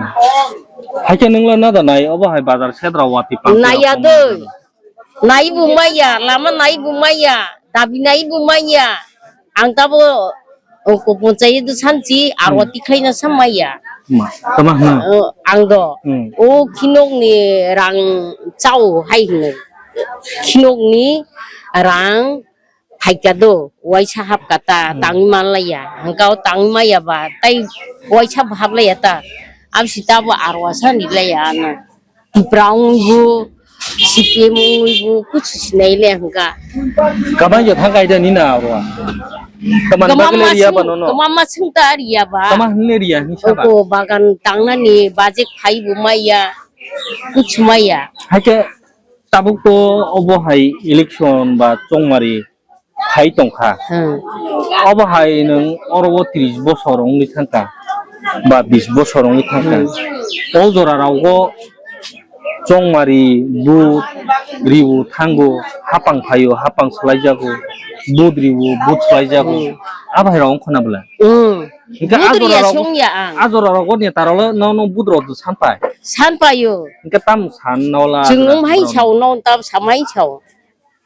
Hai khe nungla nada nai obo hai bazar sedra wati pang. Naya de. Nai bu maya, lama nai bu maya. Tabinai bo manya. Ang tabo, o, ko ponchayat do sanchi, arwa Hmm. tikhlaina sa maya. Ma, tama hna. O, ang do. Hmm. O, khinokni rang chao hai hino. Khinokni rang phaika do, waisa hapka ta, Hmm. tangwi manlaiya. Hwnkha o tangwi maya ba, tai waisa bo haplaiya ta. Absi tabo arwa sa nilaiya ano. Tipra wngwi bo, C P M wngwi bo, kuchu sinai le hwnkha. Kabai yo thang kaida ni na abo. Kaman Kama bagwi le riya masung, ba nono. Kama masung ta riya ba. Kama hwnle riya hinwi saba. Oko bagan tangnani budget phai bo maya. Kuchu maya. Haikhe tabuk to obo hai election ba chongmari phai tongkha. Hmm. Obo hai nwng oro o tris bosor wngwi thangkha ba bis bosor wngwi thangkha. Hmm. O jora rogo chongmari, but, ribu thango, hapang phaio, hapang swlaijago, but ribu, but swlaijago. Hmm. Abo hai rok wngkha na bwle? Hmm. Hingke But a jora riya rok, songya ang. A jora rogo neta rok no, no but rok do sanpai? Sanpaio. Hingke tam san nola Chwng jora wng hai rok. Sao, no tam samai sao.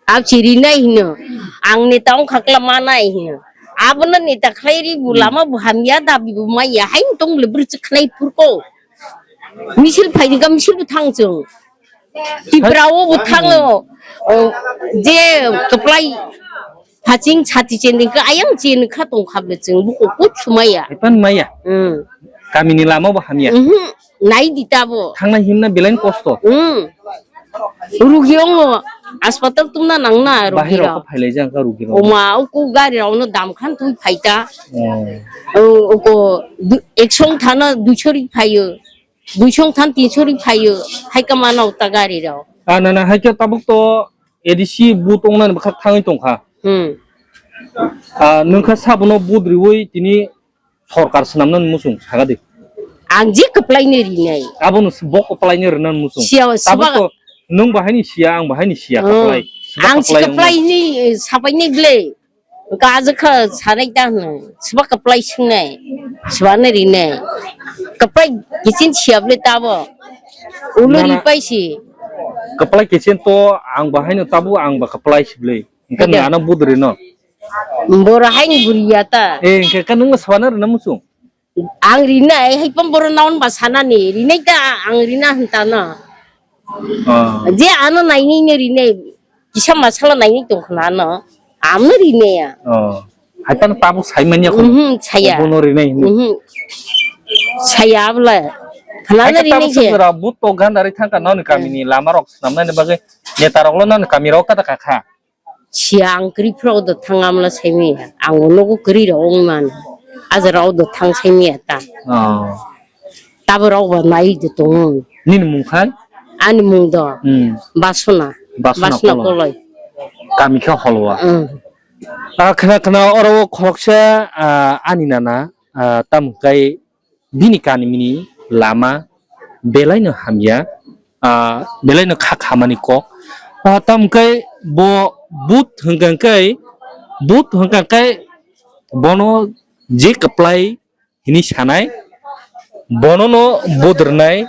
Absi rinai hino. Ang neta wngkha kla manai hino. Abono neta khlai ri bo Hmm. lama bo hamya dabi bo maya. Haino tong le bwrwi chwkhnai purko. Misil phaidi ka misil bo thang chwng. Tipra o bo thango. O, je kwplai haching chati cheni ka ayang cheni kha tong kha ble chwng buko kut sumaya. Epan maya. Hmm. Kamini lama bo hamya. Mhm. Nai di tabo. Thangnai himna belain kosto. Hmm. Rugi ongo, aspatal tumna nangna rugi Bahai rok rok. Ko phailai jang ka rugi rok. Oma, uku gari rok no dam khan twi phaita. Oh. O, uko du-, ekshong thana duichori phaio. Duichong than tinsori phaio. Hai ka mana uta gari rok. Ah, na, na, hai khe tabuk to A D C but ongna ni bwkhak thangwi tongkha. Hmm. Ah, nwng kha sabono but riwi tini sorkar swnamnani muchung sakha di. Ang je kwplaino rinai. Abono s-, bo kwplaino rwnani muchung. Siya, tabuk siba- to nwng bahaini siya, ang bahaini siya, hmm, kwplai. Siba ang si kwplai wngmani. Kwplaini, eh, sabaini ble. Gajwkha sanai ta hwno. Siba kwplai swngnai. Sibano rinai. Kwplai kiching siya ble tabo. Ulo nana ripai si. Kwplai kiching to ang bahaino tabo ang ba kwplai si ble. Hingke nana budri no. Boro haini buriya ta. Eh, hingke ka nwng swbana rwna muchung. Ang rinai, hai pam boro naon ba sanani, rinai ta ang rina hwn ta no. Oh. Je ano naini no rinai, kisa masala naini tong khna no, amno rinai ya. Oh. Hai pam tabuk sai manya ko. Mhm, saya. Bono rinai hini. Mhm. Saya abla. Khna no rinai je. Tabuk sujura but to gandari thangka noni kamini lama rok swnamnani bagwi neta rok lo noni kami rok kata kakha. Siya ang kwrwi phuru do thang amla saimaya. Ang o nogo kwrwi rok wng mano. Aja rok do thang saimaya ta. Oh. Tabo rok ba nai do tongo. Nini mung khai? Ani mung do. Hmm. Basuna. Basuna Basuna Koloi. Koloi. Kami khe Holwa. Hmm. Ah, khna khna oro o khoroksa, ah, ani nana, ah, tamo kai bini kanimini lama belaino hamya, ah, belaino kha khamani kok. Ah, tamo khe bo but hwnkha khe, but hwnkha khe bono je kwplai hini sanai, bonono but rwnai,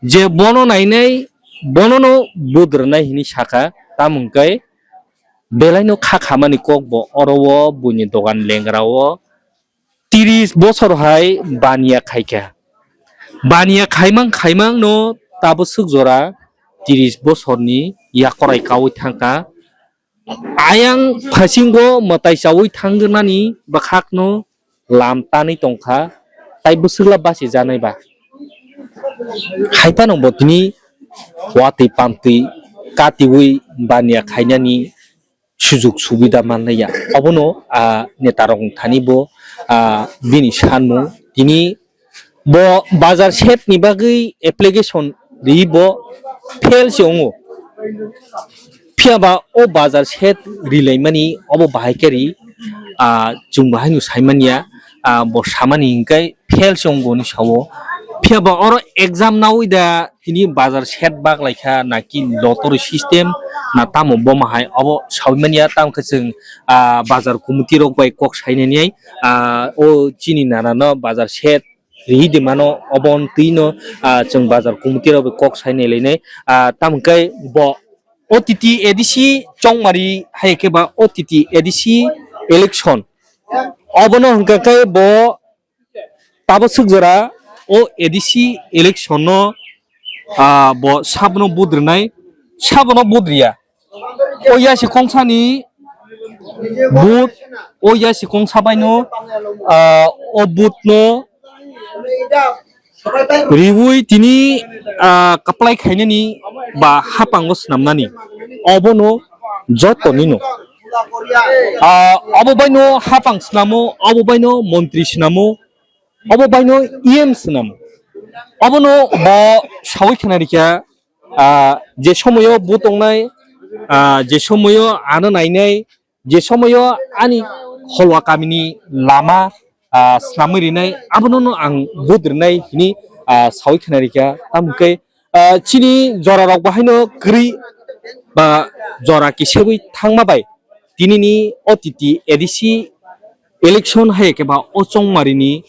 je bono nainai, bonono but rwnai hini sakha, tamo khe belaino kha khamani kok bo oro o buini dogan lengra o. Tris bosor hai baniya khaikha. Baniya khaimang khaimang no tabuk swk jora tris bosorni yakorai kaui thangkha. Ayang phasingo mwtai chaui thangjaknani bwkhakno lam tanwi tongkha, tai bwswkla basi janai ba. Hai phano bo tini watwi pamtwi katiui baniya khainani sujug subida manlaiya. Obono, ah, neta rok thani bo, ah, bini sanmung. Tini bo bazar shed ni bagwi application ri bo fail se wngo. Phiya ba o bazar shed ri laimani obo bahai khe ri, ah, chwng bahai no sai manya, ah, bo samani hinkai fail se wngo ni sao. Phiya ba oro exam naui da tini bazar shed bak lai kha na ki lottery system na tamo boma hai obo saui manya tamo khe chwng, ah, bazar committee rok bai kok sai nani ai, ah, o chini nana no bazar shed ri di mano obo twi no, ah, chwng bazar committee rok bai kok sai nai lai nai, ah, tamo khe bo O T T A D C chongmari hai khe ba O T T A D C election. Obono hwnkha khe bo tabo swk jora o A D C election no, ah, bo sabono budrinai, sabono budriya. O yasi kongsani booth, o yasi kongsa baino, ah, o booth no riwi tini, ah, kaplai khainani ba hapango swnamnani obono joto nino. Ah, obo baino hapang swnamo, obo baino montri swnamo, obo baino E M swnamo. Obono bo sawi khna rikha, ah, je somoyo bo tongnai, ah, je somoyo ano nainai, je somoyo ani holwa kamini lama, ah, swnamwi rinai, abono no ang bud rinai hini, ah, sawi khna rikha. Tamo khe, ah, chini jora rok bahaino kwrwi ba jora kisegwi thangma bai tinini O T T A D C election hai khe ba o chongmarini,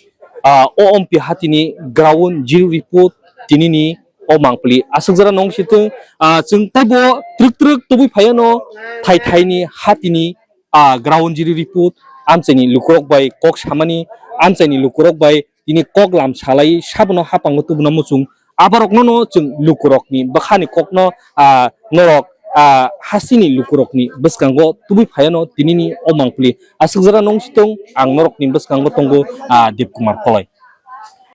ah, o ompi hatini ground zero report tinini o mangpili aswk jora nong sitwng, ah, chwng taibo twrwk twrwk tubui phaiano thai thaini hatini, ah, ground zero report amchaini lukurok bai kok samani, amchaini lukurok bai tini kok lam salai sabono hapango tubuna muchung aborokno no chwng lukurokni bwkhani kokno, ah, norok, ah, hasini lukurokni bwskango tubui phaiano tinini o mangpili aswk jora nong sitwng ang norokni bwskango tongo, ah, Dip Kumar Koloi.